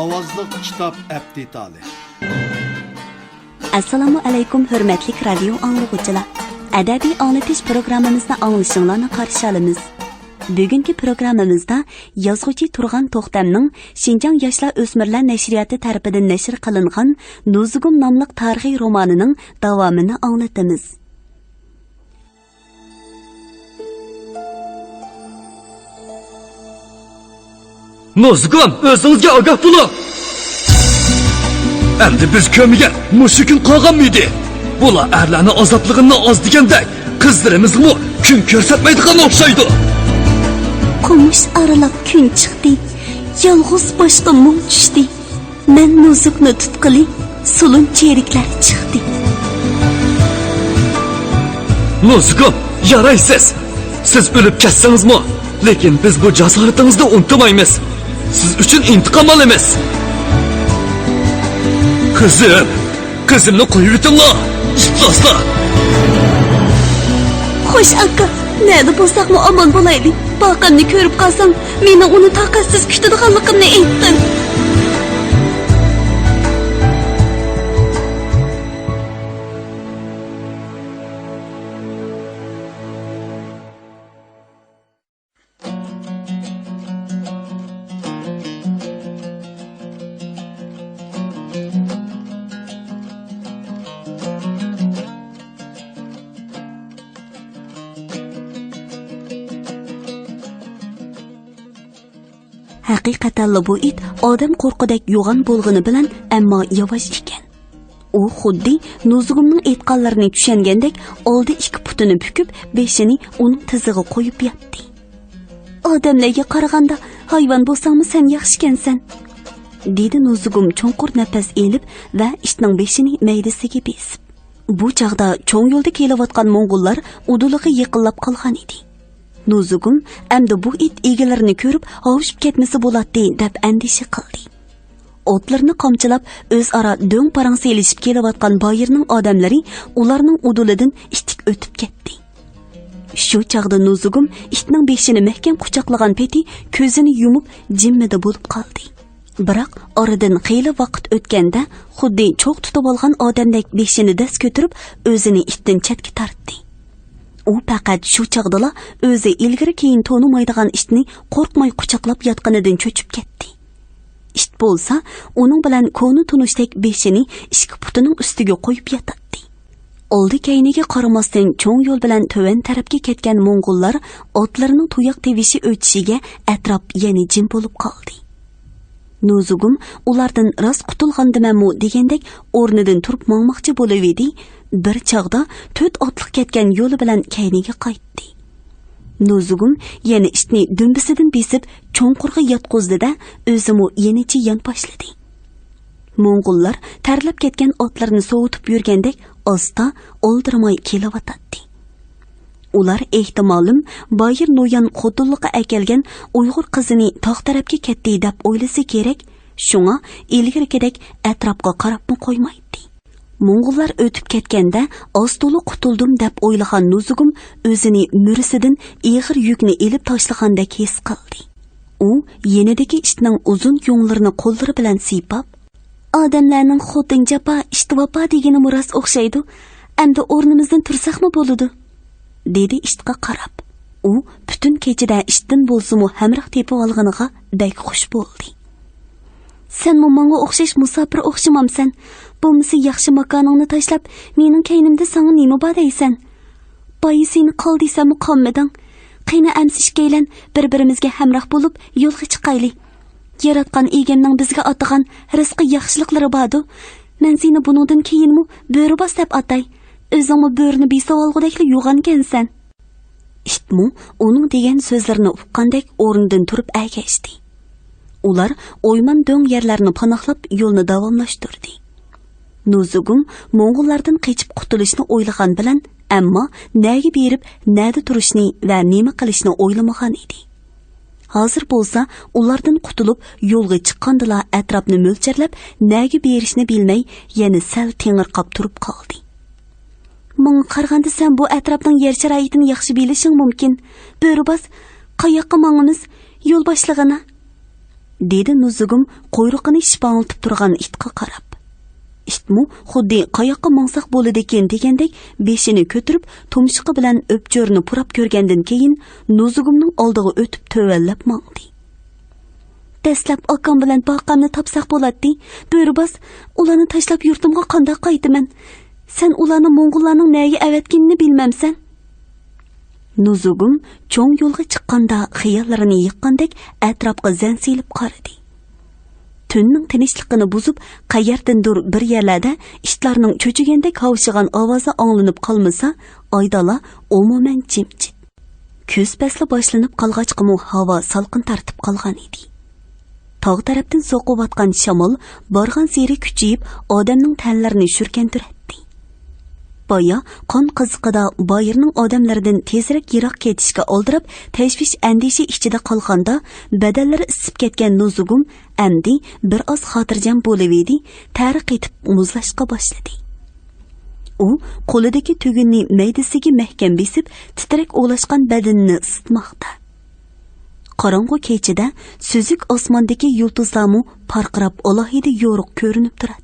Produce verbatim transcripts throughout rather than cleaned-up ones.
ئاۋازلىق كىتاب ئەپ دېتالى. ئەسسالامۇ ئەلەيكۇم، ھۆرمەتلىك رادىيو ئاڭلىغۇچىلار! ئەدەبىي ئاڭلىتىش پروگراممىمىزنى ئاڭلىشىڭلارنى قارشى ئالىمىز. بۈگۈنكى پروگراممىمىزدا يازغۇچى تۇرغان توختەمنىڭ شىنجاڭ ياشلار ئۆسمۈرلەر نەشرىياتى تەرىپىدىن نەشر قىلىنغان نۇزۇگۇم ناملىق تارىخىي رومانىنىڭ داۋامىنى ئاڭلىتىمىز. نۇزۇگۇم، ئۆزىڭىزگە ئاگاھ بولۇڭ! ئەمدى بىز كۆرمىگەن مۇشۇ كۈن قالغانمىدى؟ بۇلار ئەرلەرنىڭ ئازابلىقىنى ئاز دېگەندەك، قىزلىرىمىزغىمۇ كۈن كۆرسەتمەيدىغان ئوخشايدۇ. قومۇش ئارىلاپ كۈن چىقتى، يالغۇز باشقا مۇڭ چۈشتى. مەن نوزۇكنى تۇتقىلى سولۇن چېرىكلەر چىقتى. نوزۇكۇم، يارايسىز. سىز ئۆلۈپ كەتسىڭىزمۇ، لېكىن بىز بۇ جاسارىتىڭىزنى ئۇنتۇمايمىز. سىز ئۈچۈن ئىنتىقام ئالىمىز. قىزىم، قىزىمنى قويۇۋېتىڭلار، ئىپلاسلار! خوش ئاكا، نەدە بولساقمۇ ئامان بولايلى. باقامنى كۆرۈپ قالساڭ، مېنىڭ ئۇنى تاقەتسىز كۈتىدىغانلىقىمنى ئېيتقىن. ھەقىقەتەنلا بۇ ئىت ئادەم قورققۇدەك يوغان بولغىنى بىلەن، ئەمما ياۋاش ئىكەن. ئۇ خۇددى نۇزۇگۇمنىڭ ئېيتقانلىرىنى چۈشەنگەندەك، ئالدى ئىككى پۇتىنى بۈكۈپ، بېشىنى ئۇنىڭ تىزىغا قويۇپ ياتتى. ئادەملەرگە قارىغاندا ھايۋان بولساڭمۇ سەن ياخشىكەنسەن، دېدى نۇزۇگۇم چوڭقۇر نەپەس ئېلىپ ۋە ئىتنىڭ بېشىنى مەيدىسىگە بېسىپ. بۇ چاغدا چوڭ يولدا كېلىۋاتقان موڭغۇللار ئۇدۇلىغا يېقىنلاپ قالغان ئىدى. نۇزۇگۇم ئەمدى بۇ ئىت ئىگىلىرىنى كۆرۈپ ھاۋشىپ كەتمىسە بولاتتى، دەپ ئەندىشە قىلدى. ئوتلىرىنى قامچىلاپ، ئۆزئارا دۆڭ-پاراڭ سېلىشىپ كېلىۋاتقان بايىرنىڭ ئادەملىرى ئۇلارنىڭ ئۇدۇلىدىن ئىتتىك ئۆتۈپ كەتتى. شۇ چاغدا نۇزۇگۇم ئىتنىڭ بېشىنى مەھكەم قۇچاقلىغان پېتى كۆزىنى يۇمۇپ، جىممىدە بولۇپ قالدى. بىراق ئارىدىن خېلى ۋاقىت ئۆتكەندە، خۇددى چوغ تۇتۇۋالغان ئادەمدەك بېشىنى دەس كۆتۈرۈپ، ئۆزىنى ئىتتىن چەتكە تارتتى. ئۇ پەقەت شۇ چاغدىلا ئۆزى ئىلگىرى-كېيىن تونۇمايدىغان ئىتنى قورقماي قۇچاقلاپ ياتقىنىدىن چۆچۈپ كەتتى. ئىت بولسا ئۇنىڭ بىلەن كونا تونۇشتەك بېشىنى ئىككى پۇتىنىڭ ئۈستىگە قويۇپ ياتاتتى. ئالدى-كەينىگە قارىماستىن، چوڭ يول بىلەن تۆۋەن تەرەپكە كەتكەن موڭغۇللار ئاتلىرىنىڭ تۇياق تىۋىشى ئۆتۈشىگە ئەتراپ يەنە جىم بولۇپ قالدى. نۇزۇگۇم ئۇلاردىن راست قۇتۇلغاندىمەنمۇ دېگەندەك ئورنىدىن تۇرۇپ ماڭماقچى بولۇۋىدى، بىر چاغدا تۆت ئاتلىق كەتكەن يولى بىلەن كەينىگە قايتتى. نۇزۇگۇم يەنە ئىتنى دۈمبىسىدىن بېسىپ، چوڭقۇرغا ياتقۇزدى-دە، ئۆزىمۇ يېنىچە يان باشلىدى. موڭغۇللار تەرلەپ كەتكەن ئاتلىرىنى سوۋۇتۇپ يۈرگەندەك ئاستا، ئالدىرىماي كېلىۋاتاتتى. ئۇلار ئېھتىمالىم بايىر نويان خوتۇنلۇققا ئەكەلگەن ئۇيغۇر قىزىنى تاغ تەرەپكە كەتتى دەپ ئويلىسا كېرەك، شۇڭا ئىلگىرىكىدەك ئەتراپقا قاراپمۇ قويمايتتى. موڭغۇللار ئۆتۈپ كەتكەندە ئاز-تولا قۇتۇلدۇم دەپ ئويلىغان نۇزۇگۇم ئۆزىنى مۈرىسىدىن ئېغىر يۈكنى ئېلىپ تاشلىغاندەك ھېس قىلدى. ئۇ يېنىدىكى ئىتنىڭ ئۇزۇن يۇڭلىرىنى قوللىرى بىلەن سىيپاپ، ئادەملەرنىڭ خوتۇن جاپا، ئىت ۋاپا دېگىنىمۇ راست ئوخشايدۇ. ئەمدى ئورنىمىزدىن تۇرساقمۇ بولىدۇ، دېدى ئىتقا قاراپ. ئۇ پۈتۈن كېچىدە ئىتتىن بولسىمۇ ھەمراھ تېپىۋالغىنىغا بەك خۇش بولدى. سەنمۇ ماڭا ئوخشاش مۇساپىر ئوخشىمامسەن؟ بولمىسا ياخشى ماكانىڭنى تاشلاپ، مېنىڭ كەينىمدە ساڭا نېمە بار دەيسەن؟ بايا سېنى قال دېسەممۇ قالمىدىڭ. قېنى ئەمسە ئىككىيلەن بىر-بىرىمىزگە ھەمراھ بولۇپ يولغا چىقايلى. ياراتقان ئىگەمنىڭ بىزگە ئاتىغان رىزقى ياخشىلىقلىرى باردۇ. مەن سېنى بۇنىڭدىن كېيىنمۇ بۆرىباز دەپ ئاتاي. ئۆزۈڭمۇ بۆرىنى بېسىۋالغۇدەكلا يوغانكەنسەن. ئىتمۇ ئۇنىڭ دېگەن سۆزلىرىنى ئۇققاندەك ئورنىدىن تۇرۇپ ئەگەشتى. ئۇلار ئويمان دۆڭ يەرلەرنى پاناھلاپ يولنى داۋاملاشتۇردى. نۇزۇگۇم موڭغۇللاردىن قېچىپ قۇتۇلۇشنى ئويلىغان بىلەن، ئەمما نەگە بېرىپ، نەدە تۇرۇشنى ۋە نېمە قىلىشنى ئويلىمىغان ئىدى. ھازىر بولسا ئۇلاردىن قۇتۇلۇپ يولغا چىققاندىلا ئەتراپنى مۆلچەرلەپ، نەگە بېرىشنى بىلمەي يەنە سەل تېڭىرقاپ تۇرۇپ قالدى. ماڭا قارىغاندا سەن بۇ ئەتراپنىڭ يەر شارائىتىنى ياخشى بىلىشىڭ مۇمكىن. بۆرىباز، قاياققا ماڭىمىز؟ يول باشلىغىنا؟ دېدى نۇزۇگۇم قۇيرۇقىنى شىپاڭلىتىپ تۇرغان ئىتقا قاراپ. ئىتمۇ خۇددى قاياققا ماڭساق بولىدىكىن دېگەندەك بېشىنى كۆتۈرۈپ، تۇمشۇقى بىلەن ئۆپچۆرىنى پۇراپ كۆرگەندىن كېيىن، نۇزۇگۇمنىڭ ئالدىغا ئۆتۈپ تۆۋەنلەپ ماڭدى. دەسلەپ ئاكام بىلەن باقامنى تاپساق بولاتتى. بۆرىباس، ئۇلارنى تاشلاپ يۇرتۇمغا قانداق قايتىمەن؟ سەن ئۇلارنى موڭغۇللارنىڭ نەگە ئەۋەتكىنىنى بىلمەمسەن؟ نۇزۇگۇم چوڭ يولغا چىققاندا خىياللىرىنى يىغقاندەك ئەتراپقا زەن سېلىپ قارىدى. تۈننىڭ تىنچلىقىنى بۇزۇپ، قەيەردىندۇر بىر يەرلەردە ئىتلارنىڭ چۆچۈگەندەك ھاۋشىغان ئاۋازى ئاڭلىنىپ قالمىسا، ئايدالا ئومۇمەن جىمجىت. كۈز پەسلى باشلىنىپ قالغاچقىمۇ ھاۋا سالقىن تارتىپ قالغان ئىدى. تاغ تەرەپتىن سوقۇۋاتقان شامال بارغانسېرى كۈچىيىپ، ئادەمنىڭ تەنلىرىنى شۈركەندۈرەتتى. بايا قان قىزىقىدا بايىرنىڭ ئادەملىرىدىن تېزرەك يىراق كېتىشكە ئالدىراپ، تەشۋىش-ئەندىشە ئىچىدە قالغاندا، بەدەنلىرى ئىسسىپ كەتكەن نۇزۇگۇم ئەمدى بىر ئاز خاتىرجەم بولۇۋىدى، تەرى قېتىپ مۇزلاشقا باشلىدى. ئۇ قولىدىكى تۈگۈننى مەيدىسىگە مەھكەم بېسىپ، تىترەك ئولاشقان بەدىنىنى ئىسسىتماقتا. قاراڭغۇ كېچىدە سۈزۈك ئاسماندىكى يۇلتۇزلارمۇ پارقىراپ ئالاھىدە يورۇق كۆرۈنۈپ تۇراتتى.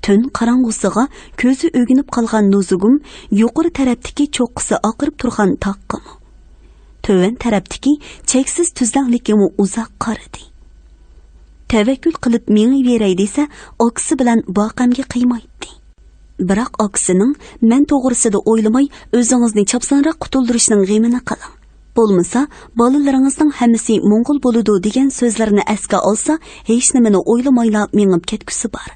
تۈن قاراڭغۇسىغا كۆزى ئۆگىنىپ قالغان نۇزۇگۇم يۇقىرى تەرەپتىكى چوققىسى ئاقىرىپ تۇرغان تاغقىمۇ، تۆۋەن تەرەپتىكى چەكسىز تۈزلەڭلىككىمۇ ئۇزاق قارىدى. تەۋەككۈل قىلىپ مېڭىۋېرەي دېسە، ئاكىسى بىلەن باقەمگە قىيمايتتى. بىراق ئاكىسىنىڭ مەن توغرىسىدا ئويلىماي، ئۆزىڭىزنى چاپسانراق قۇتۇلدۇرۇشنىڭ غېمىنى قىلىڭ. بولمىسا، بالىلىرىڭىزنىڭ ھەممىسى موڭغۇل بولىدۇ دېگەن سۆزلىرىنى ئەسكە ئالسا، ھېچنېمىنى ئويلىمايلا مېڭىپ كەتكۈسى بار.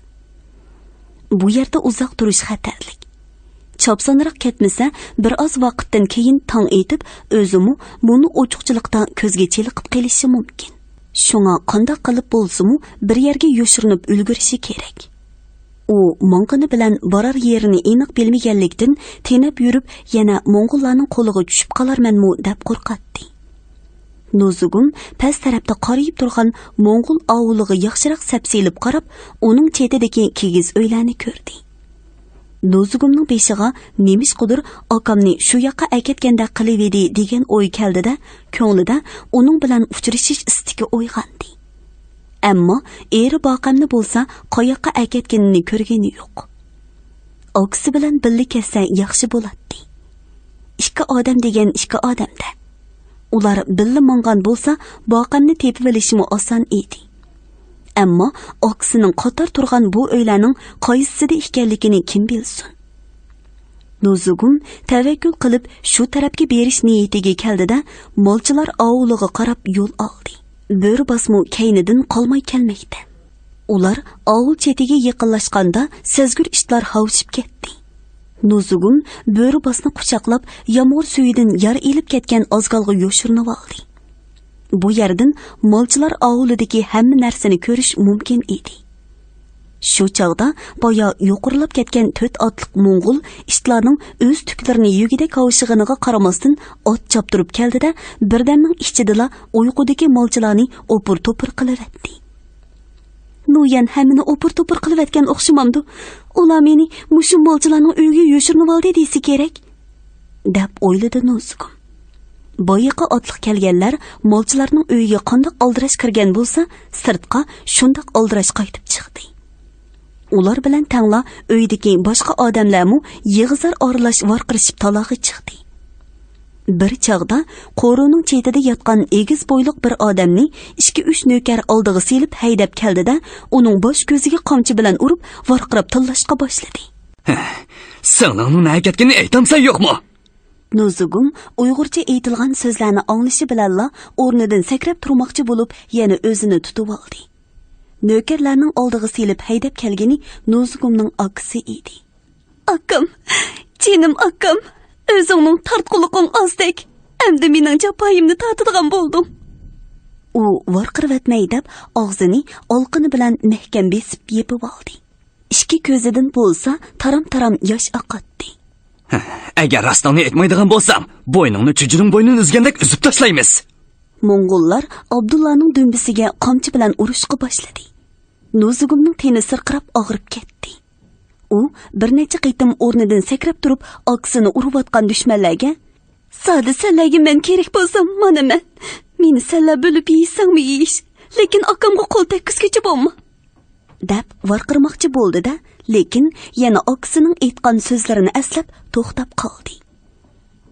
بۇ يەردە ئۇزاق تۇرۇش خەتەرلىك. چاپسانراق كەتمىسە، بىر ئاز ۋاقىتتىن كېيىن تاڭ ئېتىپ، ئۆزىمۇ مۇنۇ ئوچۇقچىلىقتا كۆزگە چېلىقىپ قېلىشى مۇمكىن. شۇڭا قانداق قىلىپ بولسىمۇ بىر يەرگە يوشۇرۇنۇپ ئۈلگۈرۈشى كېرەك. ئۇ ماڭغىنى بىلەن بارار يېرىنى ئېنىق بىلمىگەنلىكتىن، تېنەپ يۈرۈپ يەنە موڭغۇللارنىڭ قولىغا چۈشۈپ قالارمەنمۇ دەپ قورقاتتى. نۇزۇگۇم پەس تەرەپتە قارىيىپ تۇرغان موڭغۇل ئاۋۇلىغا ياخشىراق سەپسېلىپ قاراپ، ئۇنىڭ چېتىدىكى كىگىز ئۆيلەرنى كۆردى. نۇزۇگۇمنىڭ بېشىغا نېمىشقىدۇر ئاكامنى شۇ ياققا ئەكەتكەندەك قىلىۋىدى دېگەن ئوي كەلدى-دە، كۆڭلىدە ئۇنىڭ بىلەن ئۇچرىشىش ئىستىكى ئويغاندى. ئەمما ئېرى باقەمنى بولسا قاياققا ئەكەتكىنىنى كۆرگىنى يوق. ئاكىسى بىلەن بىللە كەتسە ياخشى بولاتتى. ئىككى ئادەم دېگەن ئىككى ئادەم-دە. ئۇلار بىللە ماڭغان بولسا، باقەمنى تېپىۋېلىشمۇ ئاسان ئىدى. ئەمما ئاكىسىنىڭ قاتار تۇرغان بۇ ئۆيلەرنىڭ قايسىسىدا ئىكەنلىكىنى كىم بىلسۇن؟ نۇزۇگۇم تەۋەككۈل قىلىپ شۇ تەرەپكە بېرىش نىيىتىگە كەلدى-دە، مالچىلار ئاۋۇلىغا قاراپ يول ئالدى. بۆرىباسمۇ كەينىدىن قالماي كەلمەكتە. ئۇلار ئاۋۇل چېتىگە يېقىنلاشقاندا سەزگۈر ئىتلار ھاۋشىپ كەتتى. نۇزۇگۇم بۆرىباسنى قۇچاقلاپ، يامغۇر سۈيىدىن يار ئېلىپ كەتكەن ئازگالغا يوشۇرۇنۇۋالدى. بۇ يەردىن مالچىلار ئاۋۇلىدىكى ھەممە نەرسىنى كۆرۈش مۇمكىن ئىدى. شۇ چاغدا بايا يۇقىرىلاپ كەتكەن تۆت ئاتلىق موڭغۇل ئىتلارنىڭ ئۆز تۈكلىرىنى يېگۈدەك ھاۋشىغىنىغا قارىماستىن، ئات چاپتۇرۇپ كەلدى-دە، بىردەمنىڭ ئىچىدىلا ئۇيقۇدىكى مالچىلارنى ئوپۇر-توپۇر قىلىۋەتتى. نويان ھەممىنى ئوپۇر-توپۇر قىلىۋەتكەن ئوخشىمامدۇ؟ ئۇلار مېنى مۇشۇ مالچىلارنىڭ ئۆيىگە يوشۇرۇنۇۋالدى دېسە كېرەك، دەپ ئويلىدى نۇزۇگۇم. بايىقى ئاتلىق كەلگەنلەر مالچىلارنىڭ ئۆيىگە قانداق ئالدىراش كىرگەن بولسا، سىرتقا شۇنداق ئالدىراش قايتىپ چىقتى. ئۇلار بىلەن تەڭلا ئۆيدىكى باشقا ئادەملەرمۇ يىغا-زار ئارىلاش ۋارقىرىشىپ تالاغا چىقتى. بىر چاغدا قورۇنىڭ چېتىدە ياتقان ئېگىز بويلۇق بىر ئادەمنى ئىككى-ئۈچ نۆكەر ئالدىغا سېلىپ ھەيدەپ كەلدى-دە، ئۇنىڭ باش كۆزىگە قامچا بىلەن ئۇرۇپ، ۋارقىراپ تىللاشقا باشلىدى. سىڭلىڭنىڭ نەگە كەتكىنىنى ئېيتامسەن يوقمۇ؟ نۇزۇگۇم ئۇيغۇرچە ئېيتىلغان سۆزلەرنى ئاڭلىشى بىلەنلا ئورنىدىن سەكرەپ تۇرماقچى بولۇپ، يەنە ئۆزىنى تۇتۇۋالدى. نۆكەرلەرنىڭ ئالدىغا سېلىپ ھەيدەپ كەلگىنى نۇزۇگۇمنىڭ ئاكىسى ئىدى. ئاكام، جېنىم ئاكام، ئۆزۈڭنىڭ تارتقۇلۇقۇڭ ئازدەك، ئەمدى مېنىڭ جاپايىمنى تارتىدىغان بولدۇڭ. ئۇ ۋارقىرىۋەتمەي دەپ، ئاغزىنى ئالىقىنى بىلەن مەھكەم بېسىپ يېپىۋالدى. ئىككى كۆزىدىن بولسا تارام-تارام ياش ئاقاتتى. ئەگەر راستىڭنى ئېيتمايدىغان بولساڭ، بوينۇڭنى چۈجىنىڭ بوينىنى ئۈزگەندەك ئۈزۈپ تاشلايمىز. موڭغۇللار ئابدۇللانىڭ دۈمبىسىگە قامچا بىلەن ئۇرۇشقا باشلىدى. نۇزۇگۇمنىڭ تېنى سىرقىراپ ئاغرىپ كەتتى. ئۇ بىر نەچچە قېتىم ئورنىدىن سەكرەپ تۇرۇپ، ئاكىسىنى ئۇرۇۋاتقان دۈشمەنلەرگە، زادى سەنلەرگە مەن كېرەك بولسام، مانا مەن. مېنى سەنلا بۆلۈپ يېيىشسەڭمۇ يېيىش، لېكىن ئاكامغا قول تەگكۈزگۈچە بولما!» دەپ ۋارقىرىماقچى بولدى-دە، لېكىن يەنە ئاكىسىنىڭ ئېيتقان سۆزلىرىنى ئەسلەپ توختاپ قالدى.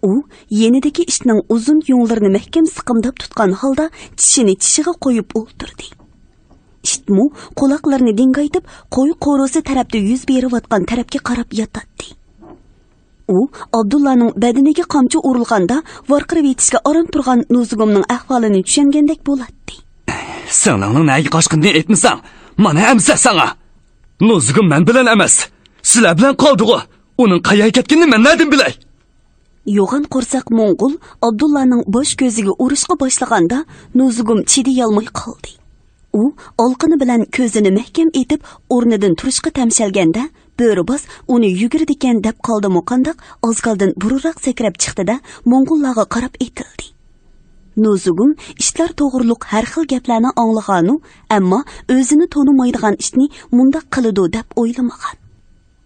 ئۇ يېنىدىكى ئىتنىڭ ئۇزۇن يۇڭلىرىنى مەھكەم سىقىمداپ تۇتقان ھالدا چىشىنى چىشىغا قويۇپ ئولتۇردى. ئىتمۇ قۇلاقلىرىنى دىڭگايتىپ، قوي قورۇسى تەرەپتە يۈز بېرىۋاتقان تەرەپكە قاراپ ياتاتتى. ئۇ ئابدۇللانىڭ بەدىنىگە قامچا ئۇرۇلغاندا ۋارقىراۋېتىشكە ئاران تۇرغان نۇزۇگۇمنىڭ ئەھۋالىنى چۈشەنگەندەك بولاتتى. سىڭلىڭنىڭ نەگە قاچقىنىنى ئېيتمىساڭ، مانا ئەمىسە ساڭا. نۇزۇگۇم مەن بىلەن ئەمەس، سىلەر بىلەن قالدىغۇ. ئۇنىڭ قەيەرگە كەتكىنىنى مەن نەدىن بىلەي؟ يوغان قورساق موڭغۇل ئابدۇللانىڭ باش كۆزىگە ئۇرۇشقا باشلىغاندا، نۇزۇگۇم چىدىيالماي قالدى. ئۇ ئالىقىنى بىلەن كۆزىنى مەھكەم ئېتىپ، ئورنىدىن تۇرۇشقا تەمشەلگەندە، بۆرىباس ئۇنى يۈگۈرىدىكەن دەپ قالدىمۇ قانداق، ئاز-كالدىن بۇرۇنراق سەكرەپ چىقتى-دە، موڭغۇللارغا قاراپ ئېتىلدى. نۇزۇگۇم ئىتلار توغرۇلۇق ھەر خىل گەپلەرنى ئاڭلىغانۇ، ئەمما ئۆزىنى تونۇمايدىغان ئىتنى مۇنداق قىلىدۇ دەپ ئويلىمىغان.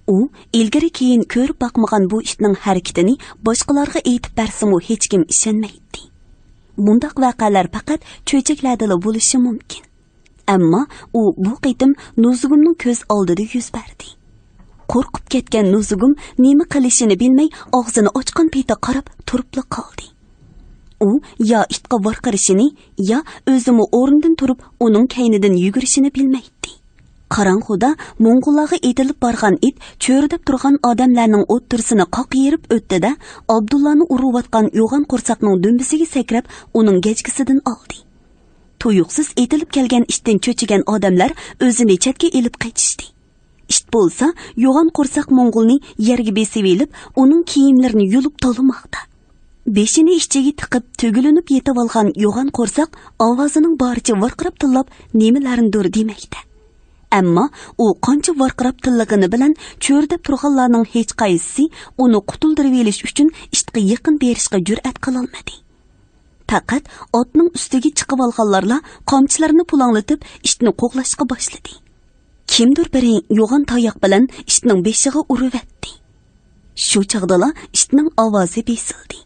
ئۇ ئىلگىرى-كېيىن كۆرۈپ باقمىغان بۇ ئىتنىڭ ھەرىكىتىنى باشقىلارغا ئېيتىپ بەرسىمۇ ھېچكىم ئىشەنمەيتتى. مۇنداق ۋەقەلەر پەقەت چۆچەكلەردىلا بولۇشى مۇمكىن. ئەمما ئۇ بۇ قېتىم نۇزۇگۇمنىڭ كۆز ئالدىدا يۈز بەردى. قورقۇپ كەتكەن نۇزۇگۇم نېمە قىلىشىنى بىلمەي، ئاغزىنى ئاچقان پېتى قاراپ تۇرۇپلا قالدى. ئۇ يا ئىتقا ۋارقىرىشىنى، يا ئۆزىمۇ ئورنىدىن تۇرۇپ ئۇنىڭ كەينىدىن يۈگۈرۈشىنى بىلمەيتتى. قاراڭغۇدا موڭغۇللارغا ئېتىلىپ بارغان ئىت چۆرىدەپ تۇرغان ئادەملەرنىڭ ئوتتۇرىسىنى قاقىيىرىپ ئۆتتى-دە، ئابدۇللانى ئۇرۇۋاتقان يوغان قورساقنىڭ دۈمبىسىگە سەكرەپ، ئۇنىڭ گەجگىسىدىن ئالدى. تۇيۇقسىز ئېتىلىپ كەلگەن ئىتتىن چۆچۈگەن ئادەملەر ئۆزىنى چەتكە ئېلىپ قېچىشتى. ئىت بولسا يوغان قورساق موڭغۇلنى يەرگە بېسىۋېلىپ، ئۇنىڭ كىيىملىرىنى يۇلۇپ تالىماقتا. بېشىنى ئىچىگە تىقىپ تۈگۈلىنىپ يېتىۋالغان يوغان قورساق ئاۋازىنىڭ بارىچە ۋارقىراپ تىللاپ نېمىلەرنىدۇر دېمەكتە. ئەمما ئۇ قانچە ۋارقىراپ تىللىغىنى بىلەن چۆرىدەپ تۇرغانلارنىڭ ھېچقايسىسى ئۇنى قۇتۇلدۇرۇۋېلىش ئۈچۈن ئىتقا يېقىن بېرىشقا جۈرئەت قىلالمىدى. پەقەت ئاتنىڭ ئۈستىگە چىقىۋالغانلارلا قامچىلىرىنى پۇلاڭلىتىپ ئىتنى قوغلاشقا باشلىدى. كىمدۇر بىرى يوغان تاياق بىلەن ئىتنىڭ بېشىغا ئۇرۇۋەتتى. شۇ چاغدىلا ئىتنىڭ ئاۋازى بېسىلدى.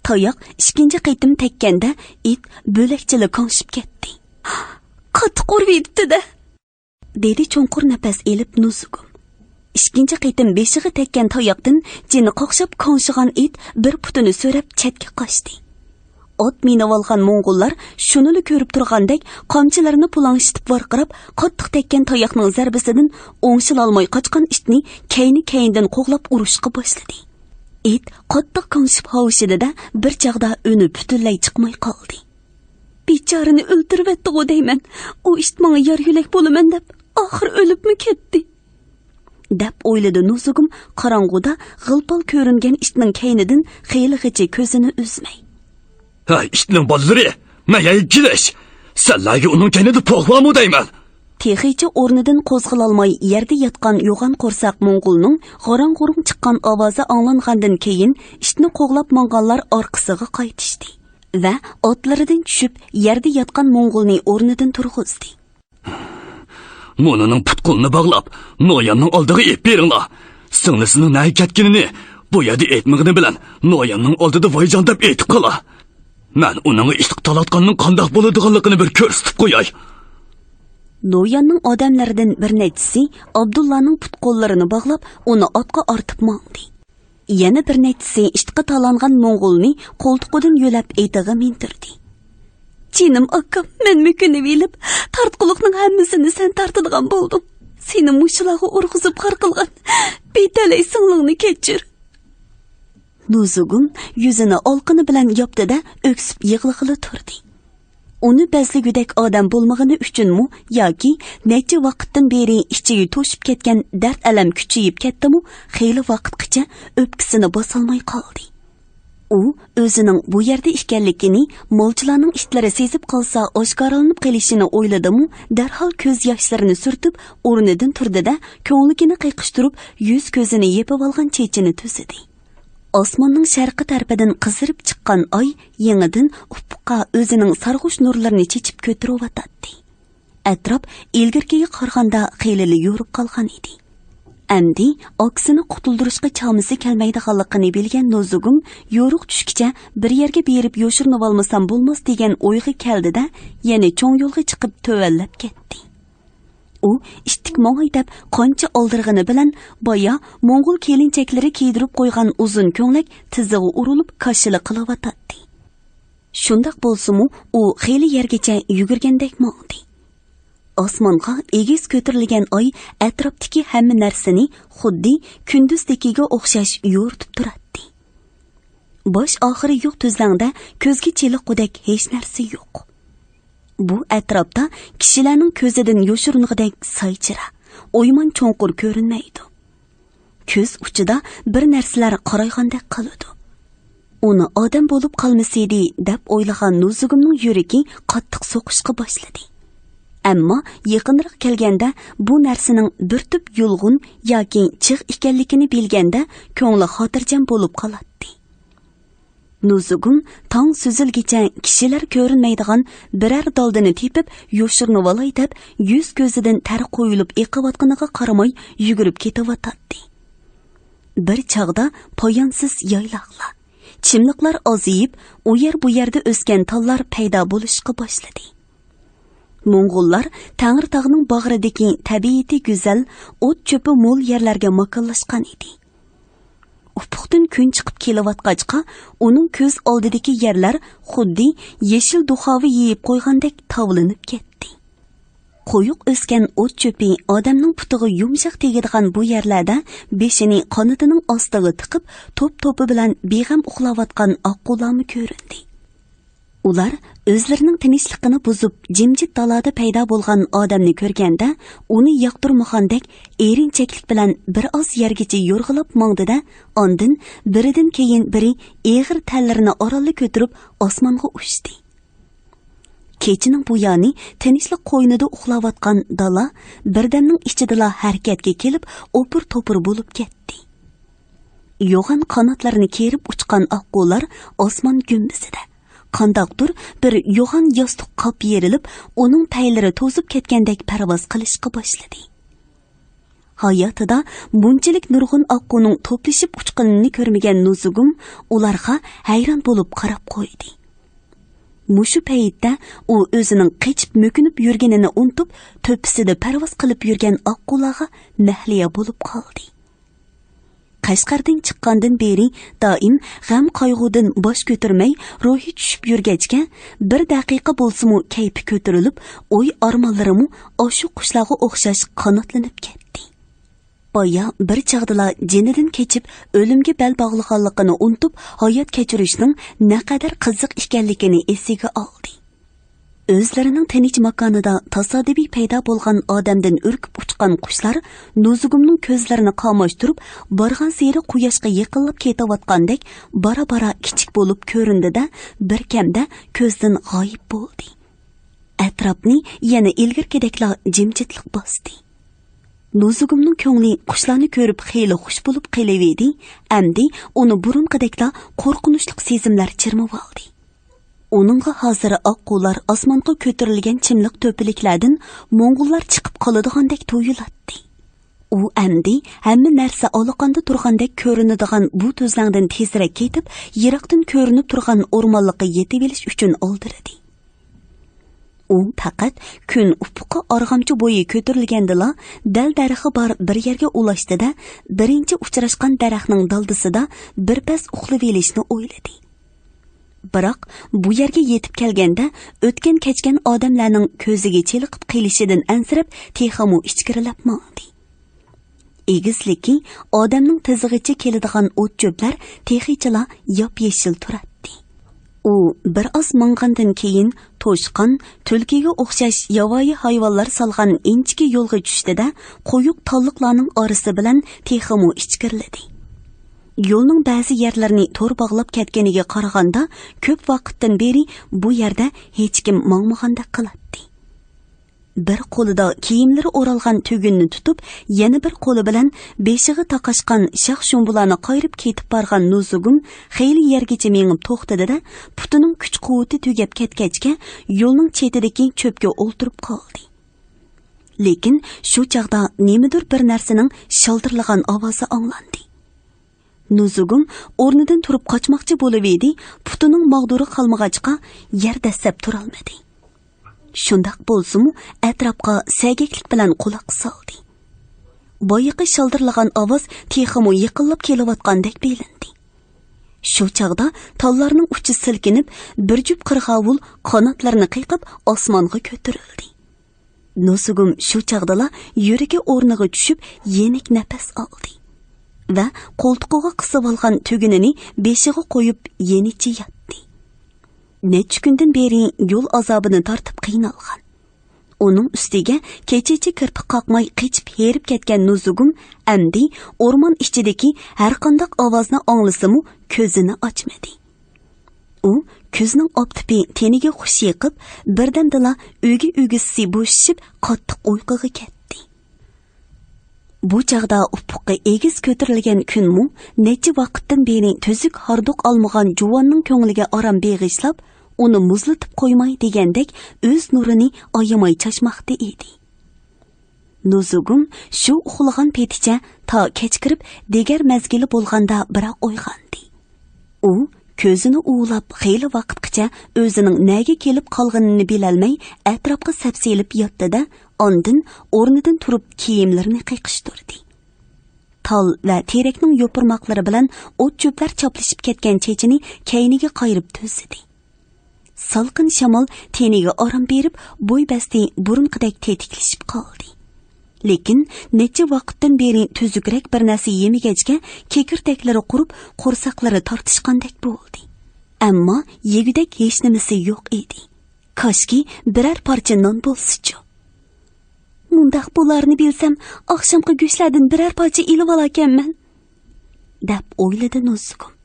تاياق ئىككىنچى قېتىم تەگكەندە ئىت بۆلەكچىلا كاڭشىپ كەتتى. قاتتىق ئۇرۇۋېتىپتۇ-دە! دېدى چوڭقۇر نەپەس ئېلىپ نۇزۇگۇم. ئىككىنچى قېتىم بېشىغا تەگكەن تاياقتىن جېنى قاقشاپ كاڭشىغان ئىت بىر پۇتىنى سۆرەپ چەتكە قاچتى. ئات مىنىۋالغان موڭغۇللار شۇنىلا كۆرۈپ تۇرغاندەك قامچىلىرىنى پۇلاڭشىتىپ ۋارقىراپ، قاتتىق تەگكەن تاياقنىڭ زەربىسىدىن ئوڭشىلالماي قاچقان ئىتنى كەينى-كەينىدىن قوغلاپ ئۇرۇشقا باشلىدى. ئىت قاتتىق كاڭشىپ ھاۋشىدى-دە، بىر چاغدا ئۈنى پۈتۈنلەي چىقماي قالدى. بىچارىنى ئۆلتۈرۈۋەتتىغۇ دەيمەن. ئۇ ئىت ماڭا يار-يۆلەك بولىمەن دەپ، ئاخىر ئۆلۈپمۇ كەتتى. دەپ ئويلىدى نۇزۇگۇم قاراڭغۇدا غىل-پال كۆرۈنگەن ئىتنىڭ كەينىدىن خېلىغىچە كۆزىنى ئۈزمەي. ھەي، ئىتنىڭ بالىلىرى! مەيەي كېلىش! سەنلەرگە ئۇنىڭ كەينىدە پوق بارمۇ دەيمەن! تېخىچە ئورنىدىن قوزغىلالماي يەردە ياتقان يوغان قورساق موڭغۇلنىڭ غاراڭ-غۇرۇڭ چىققان ئاۋازى ئاڭلانغاندىن كېيىن، ئىتنى قوغلاپ ماڭغانلار ئارقىسىغا قايتىشتى ۋە ئاتلىرىدىن چۈشۈپ، يەردە ياتقان موڭغۇلنى ئورنىدىن تۇرغۇزدى. مۇنۇنىڭ پۇت-قولىنى باغلاپ، نوياننىڭ ئالدىغا ئېلىپ بېرىڭلار. سىڭلىسىنىڭ نەگە كەتكىنىنى بۇ يەردە ئېيتمىغىنى بىلەن، نوياننىڭ ئالدىدا ۋايجان دەپ ئېيتىپ قالا. مەن ئۇنىڭغا ئىتلىق تالاتقاننىڭ قانداق بولىدىغانلىقىنى بىر كۆرسىتىپ قوياي. نوياننىڭ ئادەملىرىدىن بىر نەچچىسى ئابدۇللانىڭ پۇت-قوللىرىنى باغلاپ، ئۇنى ئاتقا ئارتىپ ماڭدى. يەنە بىر نەچچىسى ئىتقا تالانغان موڭغۇلنى قولتۇقىدىن يۆلەپ ئېتىغا مىندۈردى. جېنىم ئاكام، مەن مۆكۈنۈۋېلىپ، تارتقۇلۇقنىڭ ھەممىسىنى سەن تارتىدىغان بولدۇڭ. سېنى مۇشۇلارغا ئۇرغۇزۇپ خار قىلغان بىتەلەي سىڭلىڭنى كەچۈر. نۇزۇگۇم يۈزىنى ئالىقىنى بىلەن ياپتى-دە، ئۆكسۈپ يىغلىغىلى تۇردى. ئۇنى بەزلىگۈدەك ئادەم بولمىغىنى ئۈچۈنمۇ ياكى نەچچە ۋاقىتتىن بېرى ئىچىگە توشۇپ كەتكەن دەرد-ئەلەم كۈچىيىپ كەتتىمۇ، خېلى ۋاقىتقىچە ئۆپكىسىنى باسالماي قالدى. ئۇ ئۆزىنىڭ بۇ يەردە ئىكەنلىكىنى، مالچىلارنىڭ ئىتلىرى سېزىپ قالسا ئاشكارىلىنىپ قېلىشىنى ئويلىدىمۇ، دەرھال كۆز ياشلىرىنى سۈرتۈپ، ئورنىدىن تۇردى-دە، كۆڭلىكىنى قېقىشتۇرۇپ، يۈز-كۆزىنى يېپىۋالغان چېچىنى تۈزىدى. ئاسماننىڭ شەرقىي تەرىپىدىن قىزىرىپ چىققان ئاي يېڭىدىن ئۇپۇققا ئۆزىنىڭ سارغۇچ نۇرلىرىنى چېچىپ كۆتۈرۈۋاتاتتى. ئەتراپ ئىلگىرىكىگە قارىغاندا خېلىلا يورۇپ قالغان ئىدى. ئەمدى ئاكىسىنى قۇتۇلدۇرۇشقا چامىسى كەلمەيدىغانلىقىنى بىلگەن نوزۇگۇم يورۇق چۈشكىچە بىر يەرگە بېرىپ يوشۇرۇنۇۋالمىسام بولماس دېگەن ئويغا كەلدى-دە، يەنە چوڭ يولغا چىقىپ تۆۋەنلەپ كەتتى. ئۇ ئىتتىك ماڭاي دەپ قانچە ئالدىرىغىنى بىلەن بايا موڭغۇل كېلىنچەكلىرى كىيدۈرۈپ قويغان ئۇزۇن كۆڭلەك تىزىغا ئۇرۇلۇپ كاشىلا قىلىۋاتاتتى. شۇنداق بولسىمۇ، ئۇ خېلى يەرگىچە يۈگۈرگەندەك ماڭدى. ئاسمانغا ئېگىز كۆتۈرۈلگەن ئاي ئەتراپتىكى ھەممە نەرسىنى خۇددى كۈندۈزدىكىگە ئوخشاش يورۇتۇپ تۇراتتى. باش ئاخىرى يوق تۈزلەڭدە كۆزگە چېلىققۇدەك ھېچ نەرسە يوق. بۇ ئەتراپتا كىشىلەرنىڭ كۆزىدىن يوشۇرۇنغۇدەك سايچىرا، ئويمان چوڭقۇر كۆرۈنمەيدۇ. كۆز ئۇچىدا بىر نەرسىلەر قارايغاندەك قىلىدۇ. ئۇنى ئادەم بولۇپ قالمىسىدى دەپ ئويلىغان نۇزۇگۇمنىڭ يۈرىكى قاتتىق سوقۇشقا باشلىدى. ئەمما يېقىنراق كەلگەندە بۇ نەرسىنىڭ بىر تۈپ يۇلغۇن ياكى چىغ ئىكەنلىكىنى بىلگەندە كۆڭلى خاتىرجەم بولۇپ قالاتتى. نۇزۇگۇم تاڭ سۈزۈلگىچە كىشىلەر كۆرۈنمەيدىغان بىرەر دالدىنى تېپىپ يوشۇرۇنۇۋالاي دەپ يۈز كۆزىدىن تەر قۇيۇلۇپ ئېقىۋاتقىنىغا قارىماي يۈگۈرۈپ كېتىۋاتاتتى. بىر چاغدا پايانسىز يايلاقلار، چىملىقلار ئازىيىپ، ئۇ يەر بۇ يەردە ئۆسكەن تاللار پەيدا بولۇشقا باشلىدى. موڭغۇللار تەڭرىتاغنىڭ باغرىدىكى تەبىئىتى گۈزەل، ئوت-چۆپى مول يەرلەرگە ماكانلاشقان ئىدى. ئۇپۇقتىن كۈن چىقىپ كېلىۋاتقاچقا، ئۇنىڭ كۆز ئالدىدىكى يەرلەر خۇددى يېشىل دۇخاۋا يېيىپ قويغاندەك تاۋلىنىپ كەتتى. قويۇق ئۆسكەن ئوت-چۆپى ئادەمنىڭ پۇتىغا يۇمشاق تېگىدىغان بۇ يەرلەردە بېشىنى قانىتىنىڭ ئاستىغا تىقىپ، توپ-توپى بىلەن بىغەم ئۇخلاۋاتقان ئاققۇلارمۇ كۆرۈندى. ئۇلار ئۆزلىرىنىڭ تىنچلىقىنى بۇزۇپ، جىمجىت دالادا پەيدا بولغان ئادەمنى كۆرگەندە، ئۇنى ياقتۇرمىغاندەك ئېرىنچەكلىك بىلەن بىر ئاز يەرگىچە يورغىلاپ ماڭدى-دە، ئاندىن بىرىدىن كېيىن بىرى ئېغىر تەنلىرىنى ئارانلا كۆتۈرۈپ ئاسمانغا ئۇچتى. كېچىنىڭ بۇ يانى تىنچلىق قوينىدا ئۇخلاۋاتقان دالا بىردەمنىڭ ئىچىدىلا ھەرىكەتكە كېلىپ، ئوپۇر-توپۇر بولۇپ كەتتى. يوغان قاناتلىرىنى كېرىپ ئۇچقان ئاققۇلار ئاسمان گۈمبىزىدە، قانداقتۇر بىر يوغان ياستۇق قاپ يېرىلىپ، ئۇنىڭ پەيلىرى توزۇپ كەتكەندەك پەرۋاز قىلىشقا باشلىدى. ھاياتىدا بۇنچىلىك نۇرغۇن ئاققۇنىڭ توپلىشىپ ئۇچقىنىنى كۆرمىگەن نۇزۇگۇم ئۇلارغا ھەيران بولۇپ قاراپ قويدى. مۇشۇ پەيتتە ئۇ ئۆزىنىڭ قېچىپ مۆكۈنۈپ يۈرگىنىنى ئۇنتۇپ، تۆپىسىدە پەرۋاز قىلىپ يۈرگەن ئاققۇلارغا مەھلىيا بولۇپ قالدى. قەشقەردىن چىققاندىن بېرى دائىم غەم-قايغۇدىن باش كۆتۈرمەي، روھى چۈشۈپ يۈرگەچكە، بىر دەقىقە بولسىمۇ كەيپى كۆتۈرۈلۈپ، ئوي-ئارمانلىرىمۇ ئاشۇ قۇشلارغا ئوخشاش قاناتلىنىپ كەتتى. بايا بىر چاغدىلا جېنىدىن كېچىپ، ئۆلۈمگە بەل باغلىغانلىقىنى ئۇنتۇپ، ھايات كەچۈرۈشنىڭ نەقەدەر قىزىق ئىكەنلىكىنى ئېسىگە ئالدى. ئۆزلىرىنىڭ تىنچ ماكانىدا تاسادىپىي پەيدا بولغان ئادەمدىن ئۈركۈپ ئۇچقان قۇشلار نۇزۇگۇمنىڭ كۆزلىرىنى قاماشتۇرۇپ، بارغانسېرى قۇياشقا يېقىنلاپ كېتىۋاتقاندەك بارا-بارا كىچىك بولۇپ كۆرۈندى-دە، بىركەمدە كۆزدىن غايىب بولدى. ئەتراپنى يەنە ئىلگىرىكىدەكلا جىمجىتلىق باستى. نۇزۇگۇمنىڭ كۆڭلى قۇشلارنى كۆرۈپ خېلى خۇش بولۇپ قېلىۋىدى، ئەمدى ئۇنى بۇرۇنقىدەكلا قورقۇنچلۇق سېزىملەر چىرمىۋالدى. ئۇنىڭغا ھازىر ئاققۇلار ئاسمانغا كۆتۈرۈلگەن چىملىق تۆپىلىكلەردىن موڭغۇللار چىقىپ قالىدىغاندەك تۇيۇلاتتى. ئۇ ئەمدى ھەممە نەرسە ئالىقاندا تۇرغاندەك كۆرۈنىدىغان بۇ تۈزلەڭدىن تېزرەك كېتىپ، يىراقتىن كۆرۈنۈپ تۇرغان ئورمانلىققا يېتىۋېلىش ئۈچۈن ئالدىرىدى. ئۇ پەقەت كۈن ئۇپۇققا ئارغامچا بويى كۆتۈرۈلگەندىلا، دەل-دەرىخى بار بىر يەرگە ئۇلاشتى-دە، بىرىنچى ئۇچراشقان دەرەخنىڭ دالدىسىدا بىر پەس ئۇخلىۋېلىشنى ئويلىدى. بىراق، بۇ يەرگە يېتىپ كەلگەندە، ئۆتكەن-كەچكەن ئادەملەرنىڭ كۆزىگە چېلىقىپ قېلىشىدىن ئەنسىرەپ، تېخىمۇ ئىچكىرىلەپ ماڭدى. ئېگىزلىكى ئادەمنىڭ تىزىغىچە كېلىدىغان ئوت-چۆپلەر تېخىچىلا ياپيېشىل تۇراتتى. ئۇ بىر ئاز ماڭغاندىن كېيىن، توشقان، تۈلكىگە ئوخشاش ياۋايى ھايۋانلار سالغان ئىنچىكە يولغا چۈشتى-دە، قويۇق تاللىقلارنىڭ ئارىسى بىلەن تېخىمۇ ئىچكىرىلىدى. يولنىڭ بەزى يەرلىرىنى تور باغلاپ كەتكىنىگە قارىغاندا، كۆپ ۋاقىتتىن بېرى بۇ يەردە ھېچكىم ماڭمىغاندەك قىلاتتى. بىر قولىدا كىيىملىرى ئورالغان تۈگۈننى تۇتۇپ، يەنە بىر قولى بىلەن بېشىغا تاقاشقان شاخ-شۇمبىلارنى قايرىپ كېتىپ بارغان نۇزۇگۇم خېلى يەرگىچە مېڭىپ توختىدى-دە، پۇتىنىڭ كۈچ-قۇۋۋىتى تۈگەپ كەتكەچكە، يولنىڭ چېتىدىكى چۆپكە ئولتۇرۇپ قالدى. لېكىن شۇ چاغدا نېمىدۇر بىر نەرسىنىڭ شالدىرلىغان ئاۋازى ئاڭلاندى. نۇزۇگۇم ئورنىدىن تۇرۇپ قاچماقچى بولۇۋىدى، پۇتىنىڭ ماغدۇرى قالمىغاچقا، يەر دەسسەپ تۇرالمىدى. شۇنداق بولسىمۇ، ئەتراپقا سەگەكلىك بىلەن قۇلاق سالدى. بايىقى شالدىرلىغان ئاۋاز تېخىمۇ يېقىنلاپ كېلىۋاتقاندەك بىلىندى. شۇ چاغدا تاللارنىڭ ئۇچى سىلكىنىپ، بىر جۈپ قىرغاۋۇل قاناتلىرىنى قېقىپ ئاسمانغا كۆتۈرۈلدى. نۇزۇگۇم شۇ چاغدىلا يۈرىكى ئورنىغا چۈشۈپ، يېنىك نەپەس ئالدى ۋە قولتۇقىغا قىسىۋالغان تۈگۈنىنى بېشىغا قويۇپ، يېنىچە ياتتى. نەچچە كۈندىن بېرى يول ئازابىنى تارتىپ قىينالغان، ئۇنىڭ ئۈستىگە كېچىچە كىرپىك قاقماي قېچىپ ھېرىپ كەتكەن نۇزۇگۇم ئەمدى ئورمان ئىچىدىكى ھەرقانداق ئاۋازنى ئاڭلىسىمۇ، كۆزىنى ئاچمىدى. ئۇ كۈزنىڭ ئاپتىپى تېنىگە خۇش يېقىپ، بىردەمدىلا ئۆگە-ئۆگىسى بوشىشىپ، قاتتىق ئۇيقۇغا كەتتى. بۇ چاغدا ئۇپۇققا ئېگىز كۆتۈرۈلگەن كۈنمۇ نەچچە ۋاقىتتىن بېرى تۈزۈك ھاردۇق ئالمىغان جۇۋاننىڭ كۆڭلىگە ئارام بېغىشلاپ، ئۇنى مۇزلىتىپ قويماي دېگەندەك ئۆز نۇرىنى ئايىماي چاچماقتا ئىدى. نۇزۇگۇم شۇ ئۇخلىغان پېتىچە تا كەچ كىرىپ، دىگەر مەزگىلى بولغاندا بىراق ئويغاندى. ئۇ كۆزىنى ئۇۋىلاپ خېلى ۋاقىتقىچە ئۆزىنىڭ نەگە كېلىپ قالغىنىنى بىلەلمەي ئەتراپقا سەپسېلىپ ياتتى-دە، ئاندىن ئورنىدىن تۇرۇپ كىيىملىرىنى قېقىشتۇردى. تال ۋە تېرەكنىڭ يوپۇرماقلىرى بىلەن ئوت-چۆپلەر چاپلىشىپ كەتكەن چېچىنى كەينىگە قايرىپ تۈزىدى. سالقىن شامال تېنىگە ئارام بېرىپ، بوي بەستى بۇرۇنقىدەك تېتىكلىشىپ قالدى. لېكىن نەچچە ۋاقىتتىن بېرى تۈزۈكرەك بىر نەرسە يېمىگەچكە، كېكىردەكلىرى قۇرۇپ، قورساقلىرى تارتىشقاندەك بولدى. ئەمما يېگۈدەك ھېچنېمىسى يوق ئىدى. كاشكى بىرەر پارچە نان بولسىچۇ. مۇنداق بولارنى بىلسەم، ئاخشامقى گۆشلەردىن بىرەر پارچە ئېلىۋالاركەنمەن، دەپ ئويلىدى نۇزۇگۇم.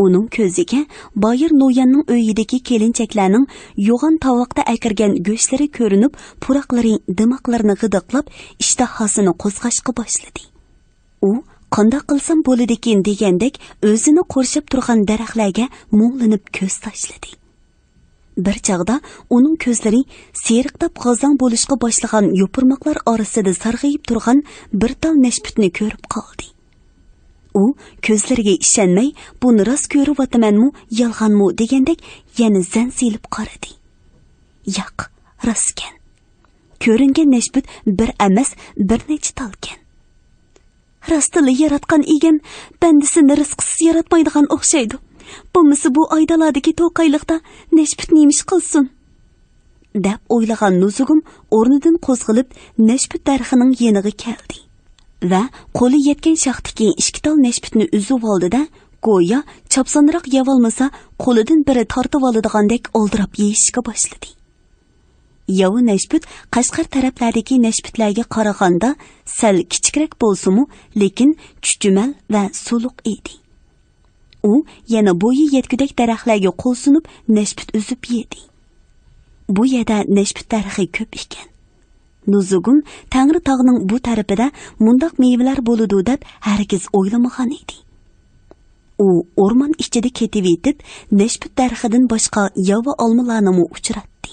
ئۇنىڭ كۆزىگە بايىر نويەننىڭ ئۆيىدىكى كېلىنچەكلەرنىڭ يوغان تاۋاقتا ئەكىرگەن گۆشلىرى كۆرۈنۈپ، پۇراقلىرى دىماقلىرىنى غىدىقلاپ، ئىشتىھاسىنى قوزغاشقا باشلىدى. ئۇ قانداق قىلسام بولىدىكىن دېگەندەك ئۆزىنى قورشاپ تۇرغان دەرەخلەرگە مۇڭلىنىپ كۆز تاشلىدى. بىر چاغدا ئۇنىڭ كۆزلىرى سېرىقلاپ غازاڭ بولۇشقا باشلىغان يوپۇرماقلار ئارىسىدا سارغىيىپ تۇرغان بىر تال نەشپۈتنى كۆرۈپ قالدى. ئۇ كۆزلىرىگە ئىشەنمەي، بۇنى راست كۆرۈۋاتىمەنمۇ، يالغانمۇ دېگەندەك يەنە زەن سېلىپ قارىدى. ياق، راستكەن. كۆرۈنگەن نەشپۈت بىر ئەمەس، بىر نەچچە تالكەن. راستلا ياراتقان ئىگەم بەندىسىنى رىزقىسىز ياراتمايدىغان ئوخشايدۇ. بولمىسا بۇ ئايدالادىكى توقايلىقتا نەشپۈت نېمە ئىش قىلسۇن؟ دەپ ئويلىغان نۇزۇگۇم ئورنىدىن قوزغىلىپ، نەشپۈت دەرىخىنىڭ يېنىغا كەلدى ۋە قولى يەتكەن شاختىكى ئىككى تال نەشپۈتنى ئۈزۈۋالدى-دە، گويا چاپسانراق يەۋالمىسا، قولىدىن بىرى تارتىۋالىدىغاندەك ئالدىراپ يېيىشكە باشلىدى. ياۋا نەشپۈت قەشقەر تەرەپلەردىكى نەشپۈتلەرگە قارىغاندا سەل كىچىكرەك بولسىمۇ، لېكىن چۈچۈمەل ۋە سۇلۇق ئىدى. ئۇ يەنە بويى يەتكۈدەك دەرەخلەرگە قول سۇنۇپ، نەشپۈت ئۈزۈپ يېدى. بۇ يەردە نەشپۈت دەرىخى كۆپ ئىكەن. نۇزۇگۇم تەڭرىتاغنىڭ بۇ تەرىپىدە مۇنداق مېۋىلەر بولىدۇ دەپ ھەرگىز ئويلىمىغان ئىدى. ئۇ ئورمان ئىچىدە كېتىۋېتىپ، نەشپۈت دەرىخىدىن باشقا ياۋا ئالمىلارنىمۇ ئۇچراتتى.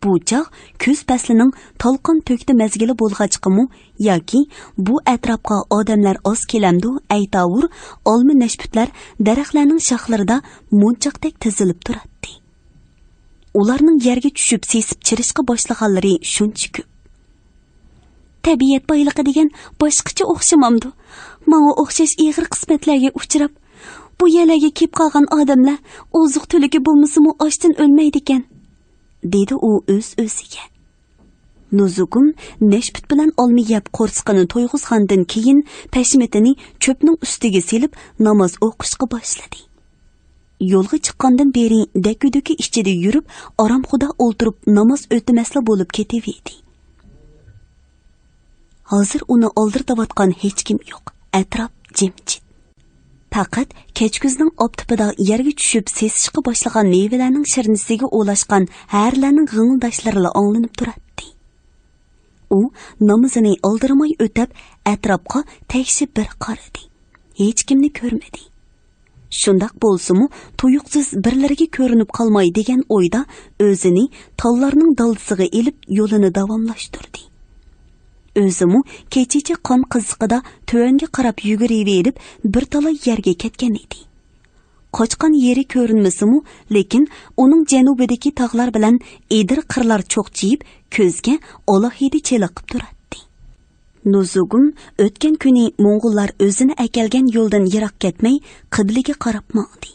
بۇ چاغ كۈز پەسلىنىڭ تالقان تۆكتە مەزگىلى بولغاچقىمۇ ياكى بۇ ئەتراپقا ئادەملەر ئاز كېلەمدۇ، ئەيتاۋۇر، ئالما نەشپۈتلەر دەرەخلەرنىڭ شاخلىرىدا مونچاقتەك تىزىلىپ تۇراتتى. ئۇلارنىڭ يەرگە چۈشۈپ سېسىپ چىرىشقا باشلىغانلىرى شۇنچە كۆپ. تەبىئەت بايلىقى دېگەن باشقىچە ئوخشىمامدۇ؟ ماڭا ئوخشاش ئېغىر قىسمەتلەرگە ئۇچراپ، بۇ يەرلەرگە كېلىپ قالغان ئادەملەر ئوزۇق-تۈلۈكى بولمىسىمۇ ئاچتىن ئۆلمەيدىكەن، دېدى ئۇ ئۆز-ئۆزىگە. نۇزۇگۇم نەشپۈت بىلەن ئالما يەپ قورسىقىنى تويغۇزغاندىن كېيىن، پەشمىتىنى چۆپنىڭ ئۈستىگە سېلىپ، ناماز ئوقۇشقا باشلىدى. يولغا چىققاندىن بېرى دەككە-دۈككە ئىچىدە يۈرۈپ، ئارامخۇدا ئولتۇرۇپ ناماز ئۆتىمەسلا بولۇپ كېتىۋىدى. ھازىر ئۇنى ئالدىرىتىۋاتقان ھېچكىم يوق. ئەتراپ جىمجىت. پەقەت كەچكۈزنىڭ ئاپتىپىدا يەرگە چۈشۈپ سېسىشقا باشلىغان مېۋىلەرنىڭ شىرنىسىگە ئولاشقان ھەرىلەرنىڭ غىڭىلداشلىرىلا ئاڭلىنىپ تۇراتتى. ئۇ نامىزىنى ئالدىرىماي ئۆتەپ، ئەتراپقا تەكشى بىر قارىدى. ھېچكىمنى كۆرمىدى. شۇنداق بولسىمۇ، تۇيۇقسىز بىرلىرىگە كۆرۈنۈپ قالماي دېگەن ئويدا ئۆزىنى تاللارنىڭ دالدىسىغا ئېلىپ يولىنى داۋاملاشتۇردى. ئۆزىمۇ كېچىچە قان قىزىقىدا تۆۋەنگە قاراپ يۈگۈرۈۋېرىپ بىر تالاي يەرگە كەتكەن ئىدى. قاچقان يېرى كۆرۈنمىسىمۇ، لېكىن ئۇنىڭ جەنۇبىدىكى تاغلار بىلەن ئېدىر قىرلار چوقچىيىپ، كۆزگە ئالاھىدە چېلىقىپ تۇراتتى. نۇزۇگۇم ئۆتكەن كۈنى موڭغۇللار ئۆزىنى ئەكەلگەن يولدىن يىراق كەتمەي، قىبلىگە قاراپ ماڭدى.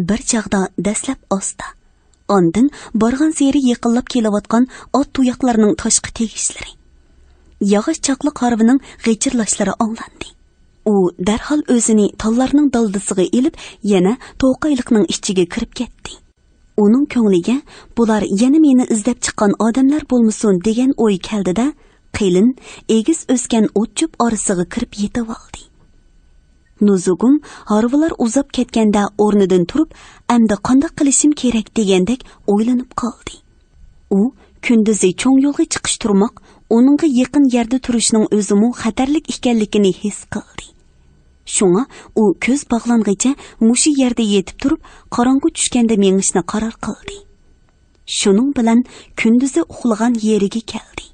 بىر چاغدا دەسلەپ ئاستا، ئاندىن بارغانسېرى يېقىنلاپ كېلىۋاتقان ئات تۇياقلىرىنىڭ تاشقى تېگىشلىرى، ياغاچ چاقلىق ھارۋىنىڭ غىچىرلاشلىرى ئاڭلاندى. ئۇ دەرھال ئۆزىنى تاللارنىڭ دالدىسىغا ئېلىپ، يەنە توقايلىقنىڭ ئىچىگە كىرىپ كەتتى. ئۇنىڭ كۆڭلىگە، بۇلار يەنە مېنى ئىزدەپ چىققان ئادەملەر بولمىسۇن دېگەن ئوي كەلدى-دە، قېلىن، ئېگىز ئۆسكەن ئوت-چۆپ ئارىسىغا كىرىپ يېتىۋالدى. نۇزۇگۇم ھارۋىلار ئۇزاپ كەتكەندە ئورنىدىن تۇرۇپ، ئەمدى قانداق قىلىشىم كېرەك دېگەندەك ئويلىنىپ قالدى. ئۇ كۈندۈزى چوڭ يولغا چىقىش تۇرماق، ئۇنىڭغا يېقىن يەردە تۇرۇشنىڭ ئۆزىمۇ خەتەرلىك ئىكەنلىكىنى ھېس قىلدى. شۇڭا ئۇ كۆز باغلانغىچە مۇشۇ يەردە يېتىپ تۇرۇپ، قاراڭغۇ چۈشكەندە مېڭىشنى قارار قىلدى. شۇنىڭ بىلەن كۈندۈزى ئۇخلىغان يېرىگە كەلدى.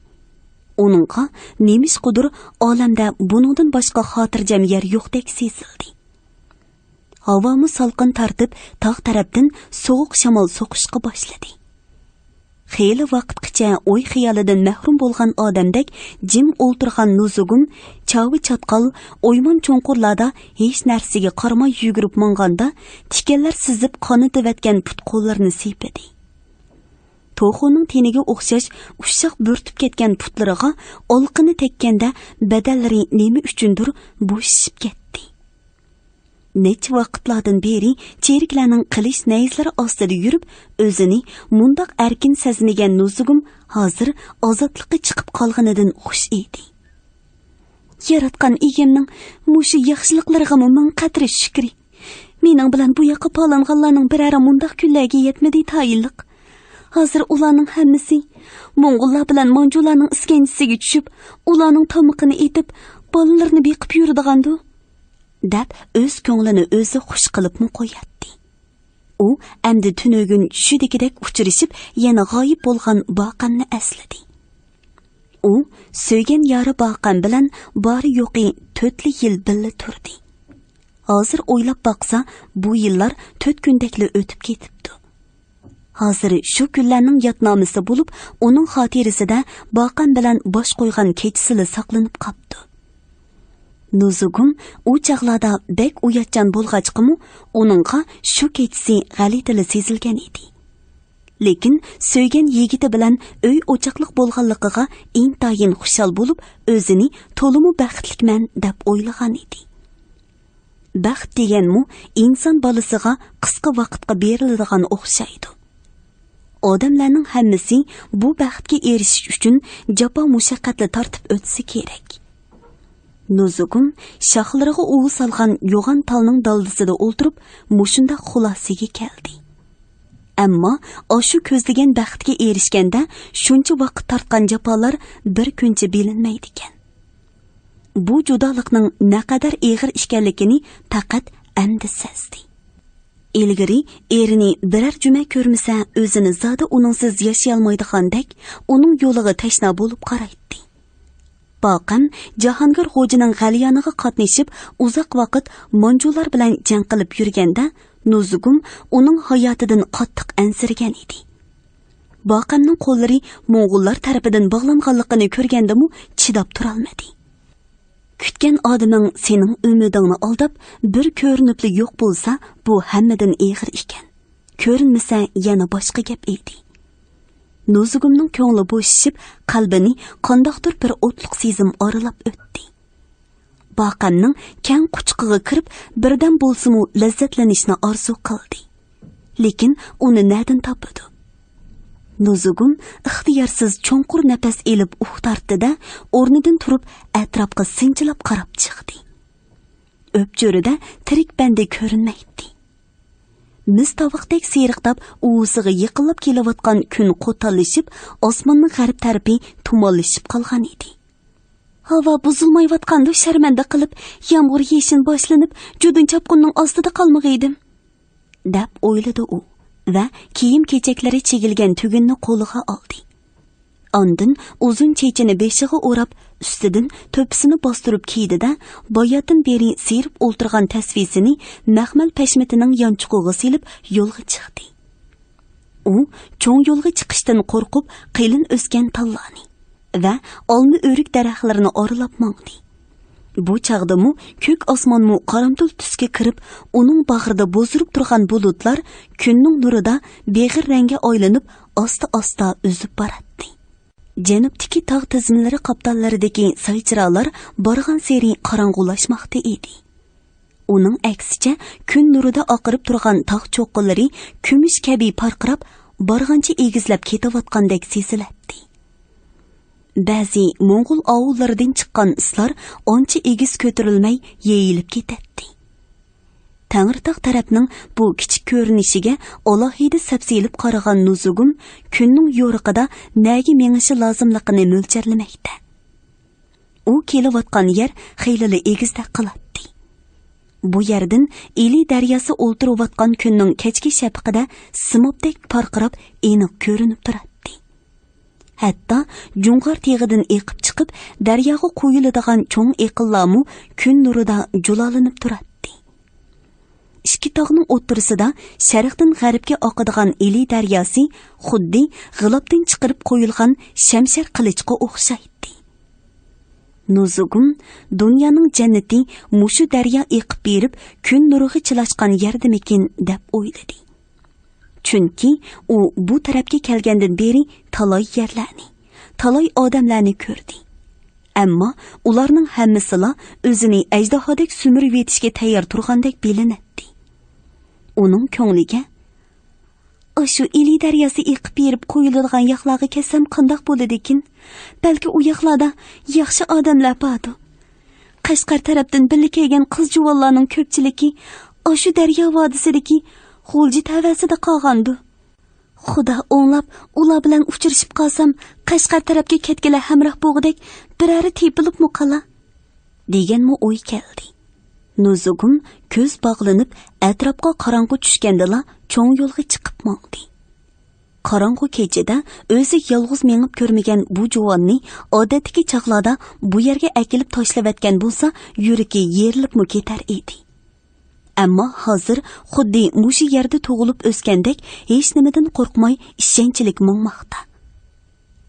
ئۇنىڭغا نېمىشقىدۇر ئالەمدە بۇنىڭدىن باشقا خاتىرجەم يەر يوقتەك سېزىلدى. ھاۋامۇ سالقىن تارتىپ، تاغ تەرەپتىن سوغۇق شامال سوقۇشقا باشلىدى. خېلى ۋاقىتقىچە ئوي-خىيالىدىن مەھرۇم بولغان ئادەمدەك جىم ئولتۇرغان نۇزۇگۇم چاۋا چاتقال، ئويمان چوڭقۇرلاردا ھېچ نەرسىگە قارىماي يۈگۈرۈپ ماڭغاندا، تىكەنلەر سىزىپ قانىتىۋەتكەن پۇت-قوللىرىنى سىيپىدى. توخۇنىڭ تېنىگە ئوخشاش ئۇششاق بۆرتۈپ كەتكەن پۇتلىرىغا ئالىقىنى تەگكەندە، بەدەنلىرى نېمە ئۈچۈندۇر بوشىشىپ كەتتى. نەچچە ۋاقىتلاردىن بېرى چېرىكلەرنىڭ قىلىچ نەيزىلىرى ئاستىدا يۈرۈپ، ئۆزىنى مۇنداق ئەركىن سەزمىگەن نۇزۇگۇم ھازىر ئازادلىققا چىقىپ قالغىنىدىن خۇش ئىدى. ياراتقان ئىگەمنىڭ مۇشۇ ياخشىلىقلىرىغىمۇ مىڭ قەترە شۈكرى. مېنىڭ بىلەن بۇ ياققا پالانغانلارنىڭ بىرەرى مۇنداق كۈنلەرگە يەتمىدى تايىنلىق. ھازىر ئۇلارنىڭ ھەممىسى موڭغۇللار بىلەن مانجۇلارنىڭ ئىسكەنجىسىگە چۈشۈپ، ئۇلارنىڭ تامىقىنى ئېتىپ، بالىلىرىنى بېقىپ يۈرىدىغاندۇ؟ دەپ ئۆز كۆڭلىنى ئۆزى خۇش قىلىپمۇ قوياتتى. ئۇ ئەمدى تۈنۈگۈن چۈشىدىكىدەك ئۇچرىشىپ، يەنە غايىب بولغان باقەمنى ئەسلىدى. ئۇ سۆيگەن يارى باقەم بىلەن بارى يوقى تۆتلا يىل بىللە تۇردى. ھازىر ئويلاپ باقسا، بۇ يىللار تۆت كۈندەكلا ئۆتۈپ كېتىپتۇ. ھازىر شۇ كۈنلەرنىڭ يادنامىسى بولۇپ، ئۇنىڭ خاتىرىسىدە باقەم بىلەن باش قويغان كېچىسىلا ساقلىنىپ قاپتۇ. نۇزۇگۇم ئۇ چاغلاردا بەك ئۇياتچان بولغاچقىمۇ، ئۇنىڭغا شۇ كېچىسى غەلىتىلا سېزىلگەن ئىدى. لېكىن سۆيگەن يىگىتى بىلەن ئۆي ئوچاقلىق بولغانلىقىغا ئىنتايىن خۇشال بولۇپ، ئۆزىنى تولىمۇ بەختلىكمەن دەپ ئويلىغان ئىدى. بەخت دېگەنمۇ ئىنسان بالىسىغا قىسقا ۋاقىتقا بېرىلىدىغان ئوخشايدۇ. ئادەملەرنىڭ ھەممىسى بۇ بەختكە ئېرىشىش ئۈچۈن جاپا مۇشەققەتلەر تارتىپ ئۆتسە كېرەك. نۇزۇگۇم شاخلىرىغا ئۇۋا سالغان يوغان تالنىڭ دالدىسىدا ئولتۇرۇپ، مۇشۇنداق خۇلاسىگە كەلدى. ئەمما ئاشۇ كۆزلىگەن بەختكە ئېرىشكەندە شۇنچە ۋاقىت تارتقان جاپالار بىر كۈنچە بىلىنمەيدىكەن. بۇ جۇدالىقنىڭ نەقەدەر ئېغىر ئىكەنلىكىنى پەقەت ئەمدى سەزدى. ئىلگىرى ئېرىنى بىرەر جۈمە كۆرمىسە، ئۆزىنى زادى ئۇنىڭسىز ياشىيالمايدىغاندەك، ئۇنىڭ يولىغا تەشنا بولۇپ قارايتتى. باقەم جاھانگىر خوجىنىڭ غەليانىغا قاتنىشىپ، ئۇزاق ۋاقىت مانجۇلار بىلەن جەڭ قىلىپ يۈرگەندە، نۇزۇگۇم ئۇنىڭ ھاياتىدىن قاتتىق ئەنسىرىگەن ئىدى. باقەمنىڭ قوللىرى موڭغۇللار تەرىپىدىن باغلانغانلىقىنى كۆرگەندىمۇ چىداپ تۇرالمىدى. كۈتكەن ئادىمىڭ سېنىڭ ئۈمىدىڭنى ئالداپ، بىر كۆرۈنۈپلا يوق بولسا، بۇ ھەممىدىن ئېغىر ئىكەن. كۆرۈنمىسە، يەنە باشقا گەپ ئىدى. نۇزۇگۇمنىڭ كۆڭلى بوشىشىپ، قەلبىنى قانداقتۇر بىر ئوتلۇق سېزىم ئارىلاپ ئۆتتى. باقەمنىڭ كەڭ قۇچىقىغا كىرىپ، بىردەم بولسىمۇ لەززەتلىنىشنى ئارزۇ قىلدى. لېكىن ئۇنى نەدىن تاپىدۇ؟ نۇزۇگۇم ئىختىيارسىز چوڭقۇر نەپەس ئېلىپ ئۇھ تارتتى-دە، ئورنىدىن تۇرۇپ ئەتراپقا سىنچىلاپ قاراپ چىقتى. ئۆپچۆرىدە تىرىك بەندە كۆرۈنمەيتتى. مىس تاۋاقتەك سېرىقلاپ ئۇۋىسىغا يېقىنلاپ كېلىۋاتقان كۈن قوتانلىشىپ، ئاسماننىڭ غەرب تەرىپى تۇمانلىشىپ قالغان ئىدى. ھاۋا بۇزۇلمايۋاتقاندۇ، شەرمەندە قىلىپ، يامغۇر يېشىن باشلىنىپ، جۇدۇن چاپقۇننىڭ ئاستىدا قالمىغىيدىم، دەپ ئويلىدى ئۇ ۋە كىيىم-كېچەكلىرى چىگىلگەن تۈگۈننى قولىغا ئالدى. ئاندىن ئۇزۇن چېچىنى بېشىغا ئوراپ، ئۈستىدىن تۆپىسىنى باستۇرۇپ كىيدى-دە، باياتىن بېرى سىيرىپ ئولتۇرغان تەسۋىسىنى مەخمەل پەشمىتىنىڭ يانچۇقىغا سېلىپ يولغا چىقتى. ئۇ چوڭ يولغا چىقىشتىن قورقۇپ، قېلىن ئۆسكەن تاللارنى ۋە ئالما ئۆرۈك دەرەخلىرىنى ئارىلاپ ماڭدى. بۇ چاغدىمۇ كۆك ئاسمانمۇ قارامتۇل تۈسكە كىرىپ، ئۇنىڭ باغرىدا بوزۇرۇپ تۇرغان بۇلۇتلار كۈننىڭ نۇرىدا بېغىر رەڭگە ئايلىنىپ، ئاستا-ئاستا ئۈزۈپ باراتتى. جەنۇبتىكى تاغ تىزمىلىرى قاپتاللىرىدىكى سايچىراغلار بارغانسېرى قاراڭغۇلاشماقتا ئىدى. ئۇنىڭ ئەكسىچە، كۈن نۇرىدا ئاقىرىپ تۇرغان تاغ چوققىلىرى كۈمۈش كەبى پارقىراپ، بارغانچە ئېگىزلەپ كېتىۋاتقاندەك سېزىلەتتى. بەزى موڭغۇل ئاۋۇللىرىدىن چىققان ئىسلار ئانچە ئېگىز كۆتۈرۈلمەي يېيىلىپ كېتەتتى. تەڭرىتاغ تەرەپنىڭ بۇ كىچىك كۆرۈنۈشىگە ئالاھىدە سەپسېلىپ قارىغان نۇزۇگۇم كۈننىڭ يورۇقىدا نەگە مېڭىشى لازىملىقىنى مۆلچەرلىمەكتە. ئۇ كېلىۋاتقان يەر خېلىلا ئېگىزدەك قىلاتتى. بۇ يەردىن ئىلى دەرياسى ئولتۇرۇۋاتقان كۈننىڭ كەچكى شەپىقىدە سىمابتەك پارقىراپ ئېنىق كۆرۈنۈپ تۇراتتى. ھەتتا جۇڭغار تېغىدىن ئېقىپ چىقىپ، دەرياغا قۇيۇلىدىغان چوڭ ئېقىنلارمۇ كۈن نۇرىدا جۇلالىنىپ تۇراتتى. ئىككى تاغنىڭ ئوتتۇرىسىدا شەرقتىن غەربكە ئاقىدىغان ئىلى دەرياسى خۇددى غىلاپتىن چىقىرىپ قويۇلغان شەمشەر قىلىچقا ئوخشايتتى. نۇزۇگۇم، دۇنيانىڭ جەننىتى مۇشۇ دەريا ئېقىپ بېرىپ، كۈن نۇرىغا چىلاشقان يەردىمىكىن، دەپ ئويلىدى. چۈنكى ئۇ بۇ تەرەپكە كەلگەندىن بېرى تالاي يەرلەرنى، تالاي ئادەملەرنى كۆردى. ئەمما ئۇلارنىڭ ھەممىسىلا ئۆزىنى ئەجدىھادەك سۈمۈرۈۋېتىشكە تەييار تۇرغاندەك بىلىنەتتى. ئۇنىڭ كۆڭلىگە، ئاشۇ ئىلى دەرياسى ئېقىپ بېرىپ قويۇلىدىغان ياقلارغا كەلسەم قانداق بولىدىكىن؟ بەلكى ئۇ ياقلاردا ياخشى ئادەملەر باردۇ. قەشقەر تەرەپتىن بىللە كەلگەن قىز-جۇۋانلارنىڭ كۆپچىلىكى ئاشۇ دەريا ۋادىسىدىكى غۇلجا تەۋەسىدە قالغاندۇ. خۇدا ئوڭلاپ، ئۇلار بىلەن ئۇچرىشىپ قالسام، قەشقەر تەرەپكە كەتكىلى ھەمراھ بولغۇدەك بىرەرى تېپىلىپمۇ قالا، دېگەنمۇ ئوي كەلدى. نۇزۇگۇم كۆز باغلىنىپ، ئەتراپقا قاراڭغۇ چۈشكەندىلا چوڭ يولغا چىقىپ ماڭدى. قاراڭغۇ كېچىدە ئۆزى يالغۇز مېڭىپ كۆرمىگەن بۇ جۇۋاننى ئادەتتىكى چاغلاردا بۇ يەرگە ئەكېلىپ تاشلىۋەتكەن بولسا، يۈرىكى يېرىلىپمۇ كېتەر ئىدى. ئەمما ھازىر خۇددى مۇشۇ يەردە تۇغۇلۇپ ئۆسكەندەك ھېچنېمىدىن قورقماي ئىشەنچلىك ماڭماقتا.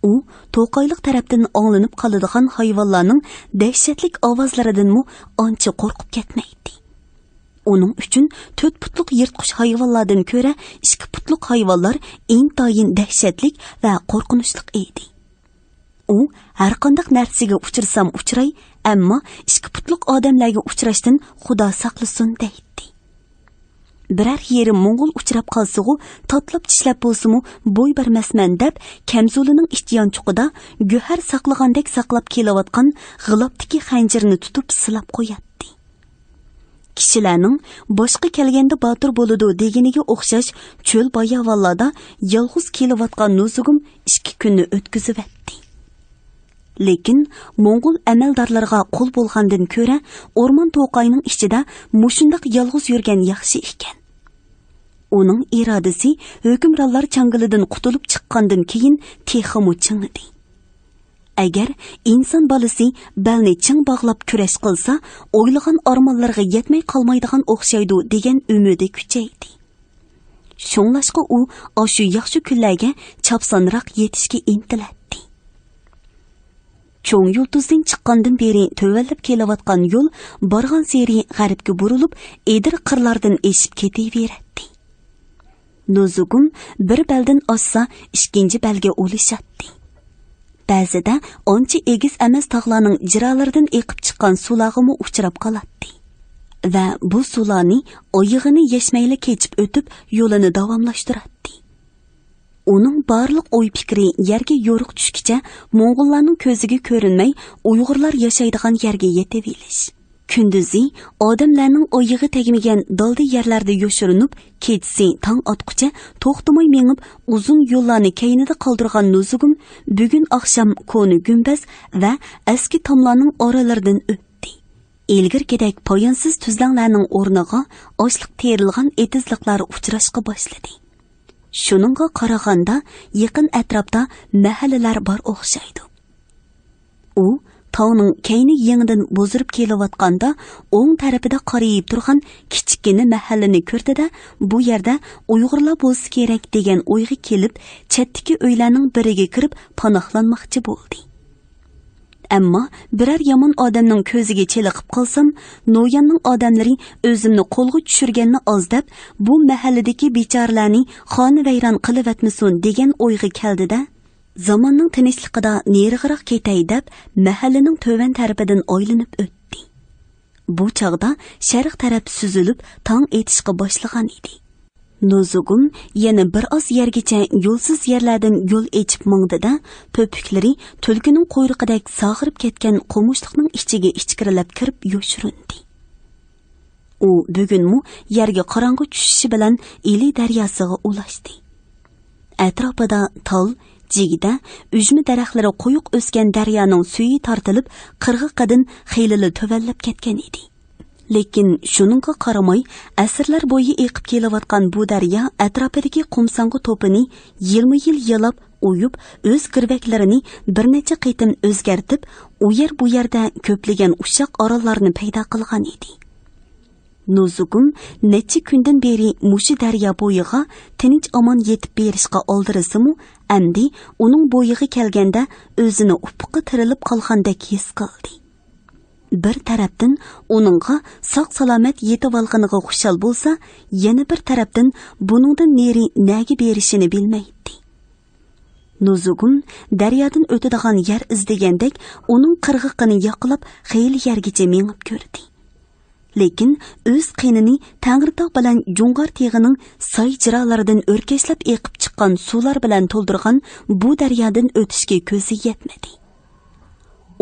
ئۇ توقايلىق تەرەپتىن ئاڭلىنىپ قالىدىغان ھايۋانلارنىڭ دەھشەتلىك ئاۋازلىرىدىنمۇ ئانچە قورقۇپ كەتمەيتتى. ئۇنىڭ ئۈچۈن تۆت پۇتلۇق يىرتقۇچ ھايۋانلاردىن كۆرە ئىككى پۇتلۇق ھايۋانلار ئىنتايىن دەھشەتلىك ۋە قورقۇنچلۇق ئىدى. ئۇ ھەرقانداق نەرسىگە ئۇچرىسام ئۇچراي، ئەمما ئىككى پۇتلۇق ئادەملەرگە ئۇچراشتىن خۇدا ساقلىسۇن دەيتتى. بىرەر يېرىم موڭغۇل ئۇچراپ قالسىغۇ، تاتلاپ چىشلەپ بولسىمۇ بوي بەرمەسمەن دەپ، كەمزۇلىنىڭ ئىچ يانچۇقىدا گۆھەر ساقلىغاندەك ساقلاپ كېلىۋاتقان غىلاپتىكى خەنجىرىنى تۇتۇپ سىلاپ قوياتتى. كىشىلەرنىڭ باشقا كەلگەندە باتۇر بولىدۇ دېگىنىگە ئوخشاش، چۆل باياۋانلاردا يالغۇز كېلىۋاتقان نۇزۇگۇم ئىككى كۈننى ئۆتكۈزۈۋەتتى. لېكىن موڭغۇل ئەمەلدارلىرىغا قۇل بولغاندىن كۆرە، ئورمان توقاينىڭ ئىچىدە مۇشۇنداق يالغۇز يۈرگەن ياخشى ئىكەن. ئۇنىڭ ئىرادىسى ھۆكۈمرانلار چاڭگىلىدىن قۇتۇلۇپ چىققاندىن كېيىن تېخىمۇ چىڭىدى. ئەگەر ئىنسان بالىسى بەلنى چىڭ باغلاپ كۈرەش قىلسا، ئويلىغان ئارمانلىرىغا يەتمەي قالمايدىغان ئوخشايدۇ، دېگەن ئۈمىدى كۈچەيدى. شۇڭلاشقا ئۇ ئاشۇ ياخشى كۈنلەرگە چاپسانراق يېتىشكە ئىنتىلەتتى. چوڭ يۇلتۇزدىن چىققاندىن بېرى تۆۋەنلەپ كېلىۋاتقان يول بارغانسېرى غەربكە بۇرۇلۇپ، ئېدىر قىرلاردىن ئېشىپ كېتىۋېرەتتى. نۇزۇگۇم بىر بەلدىن ئاشسا، ئىككىنچى بەلگە ئۇلىشاتتى. بەزىدە ئانچە ئېگىز ئەمەس تاغلارنىڭ جىرالىرىدىن ئېقىپ چىققان سۇلارغىمۇ ئۇچراپ قالاتتى ۋە بۇ سۇلارنى ئايىغىنى يەشمەيلا كېچىپ ئۆتۈپ، يولىنى داۋاملاشتۇراتتى. ئۇنىڭ بارلىق ئوي-پىكرى يەرگە يورۇق چۈشكىچە موڭغۇللارنىڭ كۆزىگە كۆرۈنمەي، ئۇيغۇرلار ياشايدىغان يەرگە يېتىۋېلىش. كۈندۈزى ئادەملەرنىڭ ئايىغى تەگمىگەن دالدا يەرلەردە يوشۇرۇنۇپ، كېچىسى تاڭ ئاتقۇچە توختىماي مېڭىپ، ئۇزۇن يوللارنى كەينىدە قالدۇرغان نۇزۇگۇم بۈگۈن ئاخشام كونا گۈمبەز ۋە ئەسكى تاملارنىڭ ئارىلىرىدىن ئۆتتى. ئىلگىرىكىدەك پايانسىز تۈزلەڭلەرنىڭ ئورنىغا ئاشلىق تېرىلغان ئېتىزلىقلار ئۇچراشقا باشلىدى. شۇنىڭغا قارىغاندا، يېقىن ئەتراپتا مەھەللىلەر بار ئوخشايدۇ. ئۇ تاڭنىڭ كەينى يېڭىدىن بۇزۇرۇپ كېلىۋاتقاندا، ئوڭ تەرىپىدە قارىيىپ تۇرغان كىچىككىنە مەھەللىنى كۆردى-دە، بۇ يەردە ئۇيغۇرلار بولسا كېرەك دېگەن ئويغا كېلىپ، چەتتىكى ئۆيلەرنىڭ بىرىگە كىرىپ پاناھلانماقچى بولدى. ئەمما بىرەر يامان ئادەمنىڭ كۆزىگە چېلىقىپ قالسام، نوياننىڭ ئادەملىرى ئۆزۈمنى قولغا چۈشۈرگەننى ئاز دەپ، بۇ مەھەللىدىكى بىچارىلەرنى خانىۋەيران قىلىۋەتمىسۇن دېگەن ئويغا كەلدى-دە، زاماننىڭ تىنچلىقىدا نېرىغىراق كېتەي دەپ، مەھەللىنىڭ تۆۋەن تەرىپىدىن ئايلىنىپ ئۆتتى. بۇ چاغدا شەرق تەرەپ سۈزۈلۈپ، تاڭ ئېتىشقا باشلىغان ئىدى. نوزۇگۇم يەنە بىر ئاز يەرگىچە يولسىز يەرلەردىن يول ئېچىپ ماڭدى-دە، پۆپۈكلىرى تۈلكىنىڭ قۇيرۇقىدەك ساغىرىپ كەتكەن قومۇشلۇقنىڭ ئىچىگە ئىچكىرىلەپ كىرىپ يوشۇرۇندى. ئۇ بۈگۈنمۇ يەرگە قاراڭغۇ چۈشۈشى بىلەن ئىلى دەرياسىغا ئۇلاشتى. ئەتراپىدا تال، جىگدە، ئۈجمە دەرەخلىرى قويۇق ئۆسكەن دەريانىڭ سۈيى تارتىلىپ، قىرغىقىدىن خېلىلا تۆۋەنلەپ كەتكەن ئىدى. لېكىن شۇنىڭغا قارىماي، ئەسىرلەر بويى ئېقىپ كېلىۋاتقان بۇ دەريا ئەتراپىدىكى قۇمساڭغا توپىنى يىلمۇ يىل يالاپ، ئويۇپ، ئۆز گىرۋەكلىرىنى بىر نەچچە قېتىم ئۆزگەرتىپ، ئۇ يەر بۇ يەردە كۆپلىگەن ئۇششاق ئاراللارنى پەيدا قىلغان ئىدى. نوزۇگۇم نەچچە كۈندىن بېرى مۇشۇ دەريا بويىغا تىنچ ئامان يېتىپ بېرىشقا ئالدىرىسىمۇ، ئەمدى ئۇنىڭ بويىغا كەلگەندە ئۆزىنى ئۇپۇققا تىرىلىپ قالغاندەك ھېس قىلدى. بىر تەرەپتىن ئۇنىڭغا ساق-سالامەت يېتىۋالغىنىغا خۇشال بولسا، يەنە بىر تەرەپتىن بۇنىڭدىن نېرى نەگە بېرىشىنى بىلمەيتتى. نوزۇگۇم دەريادىن ئۆتىدىغان يەر ئىزدىگەندەك ئۇنىڭ قىرغىقىنى ياقىلاپ خېلى يەرگىچە مېڭىپ كۆردى. لېكىن ئۆز قېنىنى تەڭرىتاغ بىلەن جۇڭغار تېغىنىڭ ساي جىرالىرىدىن ئۆركەشلەپ ئېقىپ چىققان سۇلار بىلەن تولدۇرغان بۇ دەريادىن ئۆتۈشكە كۆزى يەتمىدى.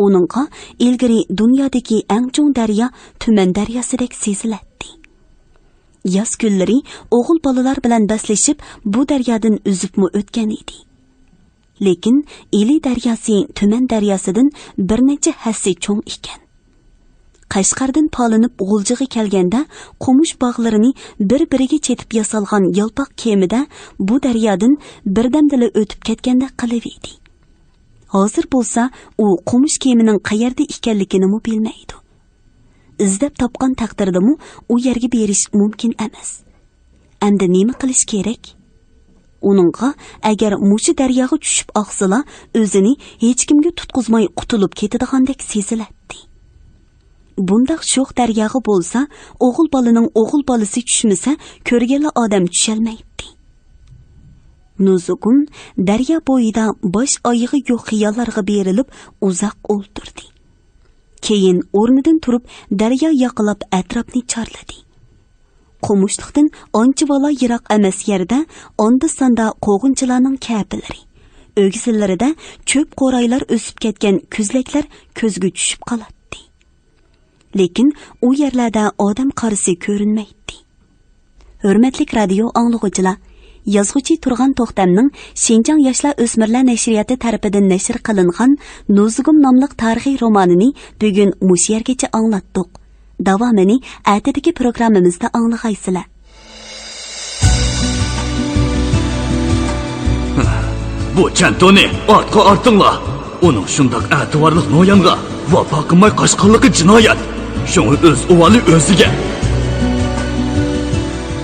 ئۇنىڭغا ئىلگىرى دۇنيادىكى ئەڭ چوڭ دەريا تۈمەن دەرياسىدەك سېزىلەتتى. ياز كۈنلىرى ئوغۇل بالىلار بىلەن بەسلىشىپ، بۇ دەريادىن ئۈزۈپمۇ ئۆتكەن ئىدى. لېكىن ئىلى دەرياسى تۈمەن دەرياسىدىن بىر نەچچە ھەسسە چوڭ ئىكەن. قەشقەردىن پالىنىپ غۇلجىغا كەلگەندە، قومۇش باغلىرىنى بىر-بىرىگە چېتىپ ياسالغان يالپاق كېمىدە بۇ دەريادىن بىردەمدىلا ئۆتۈپ كەتكەندەك قىلىۋىدى. ھازىر بولسا ئۇ قومۇش كېمىنىڭ قەيەردە ئىكەنلىكىنىمۇ بىلمەيدۇ. ئىزدەپ تاپقان تەقدىردىمۇ ئۇ يەرگە بېرىش مۇمكىن ئەمەس. ئەمدى نېمە قىلىش كېرەك؟ ئۇنىڭغا ئەگەر مۇشۇ دەرياغا چۈشۈپ ئاقسىلا، ئۆزىنى ھېچكىمگە تۇتقۇزماي قۇتۇلۇپ كېتىدىغاندەك سېزىلەتتى. بۇنداق شوخ دەرياغا بولسا، ئوغۇل بالىنىڭ ئوغۇل بالىسى چۈشمىسە، كۆرگەنلا ئادەم چۈشەلمەيتتى. نۇزۇگۇم دەريا بويىدا باش ئايىغى يوق خىياللارغا بېرىلىپ ئۇزاق ئولتۇردى. كېيىن ئورنىدىن تۇرۇپ، دەريا ياقىلاپ ئەتراپنى چارلىدى. قومۇشلۇقتىن ئانچىۋالا يىراق ئەمەس يەردە ئاندا-ساندا قوغۇنچىلارنىڭ كەپىلىرى، ئۆگزىلىرىدە چۆپ-قورايلار ئۆسۈپ كەتكەن كۈزلەكلەر كۆزگە چۈشۈپ قالاتتى. لېكىن ئۇ يەرلەردە ئادەم قارىسى كۆرۈنمەيتتى. ھۆرمەتلىك رادىيو ئاڭلىغۇچىلار، يازغۇچى تۇرغان توختەمنىڭ شىنجاڭ ياشلار ئۆسمۈرلەر نەشرىياتى تەرىپىدىن نەشر قىلىنغان نۇزۇگۇم ناملىق تارىخىي رومانىنى بۈگۈن مۇشۇ يەرگىچە ئاڭلاتتۇق. داۋامىنى ئەتىدىكى پروگراممىمىزدا ئاڭلىغايسىلەر. بۇ چەنتۇنى ئارتقا ئارتىڭلار. ئۇنىڭ شۇنداق ئەتىۋارلىق نويانغا ۋاپا قىلماي قاچقانلىقى جىنايەت. شۇڭا ئۆز ئۇۋالى ئۆزىگە.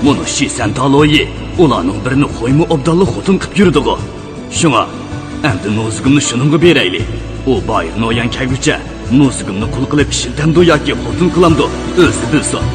مۇنۇ شىسەن تالويى ئۇلارنىڭ بىرىنى خويمۇ ئوبدانلا خوتۇن قىپ يۈرىدىغۇ. شۇڭا ئەمدى نۇزۇگۇمنى شۇنىڭغا بېرەيلى. ئۇ بايىر نويان كەلگۈچە نۇزۇگۇمنى قۇل قىلىپ ئىشلىتەمدۇ ياكى خوتۇن قىلامدۇ، ئۆزى بىلسۇن.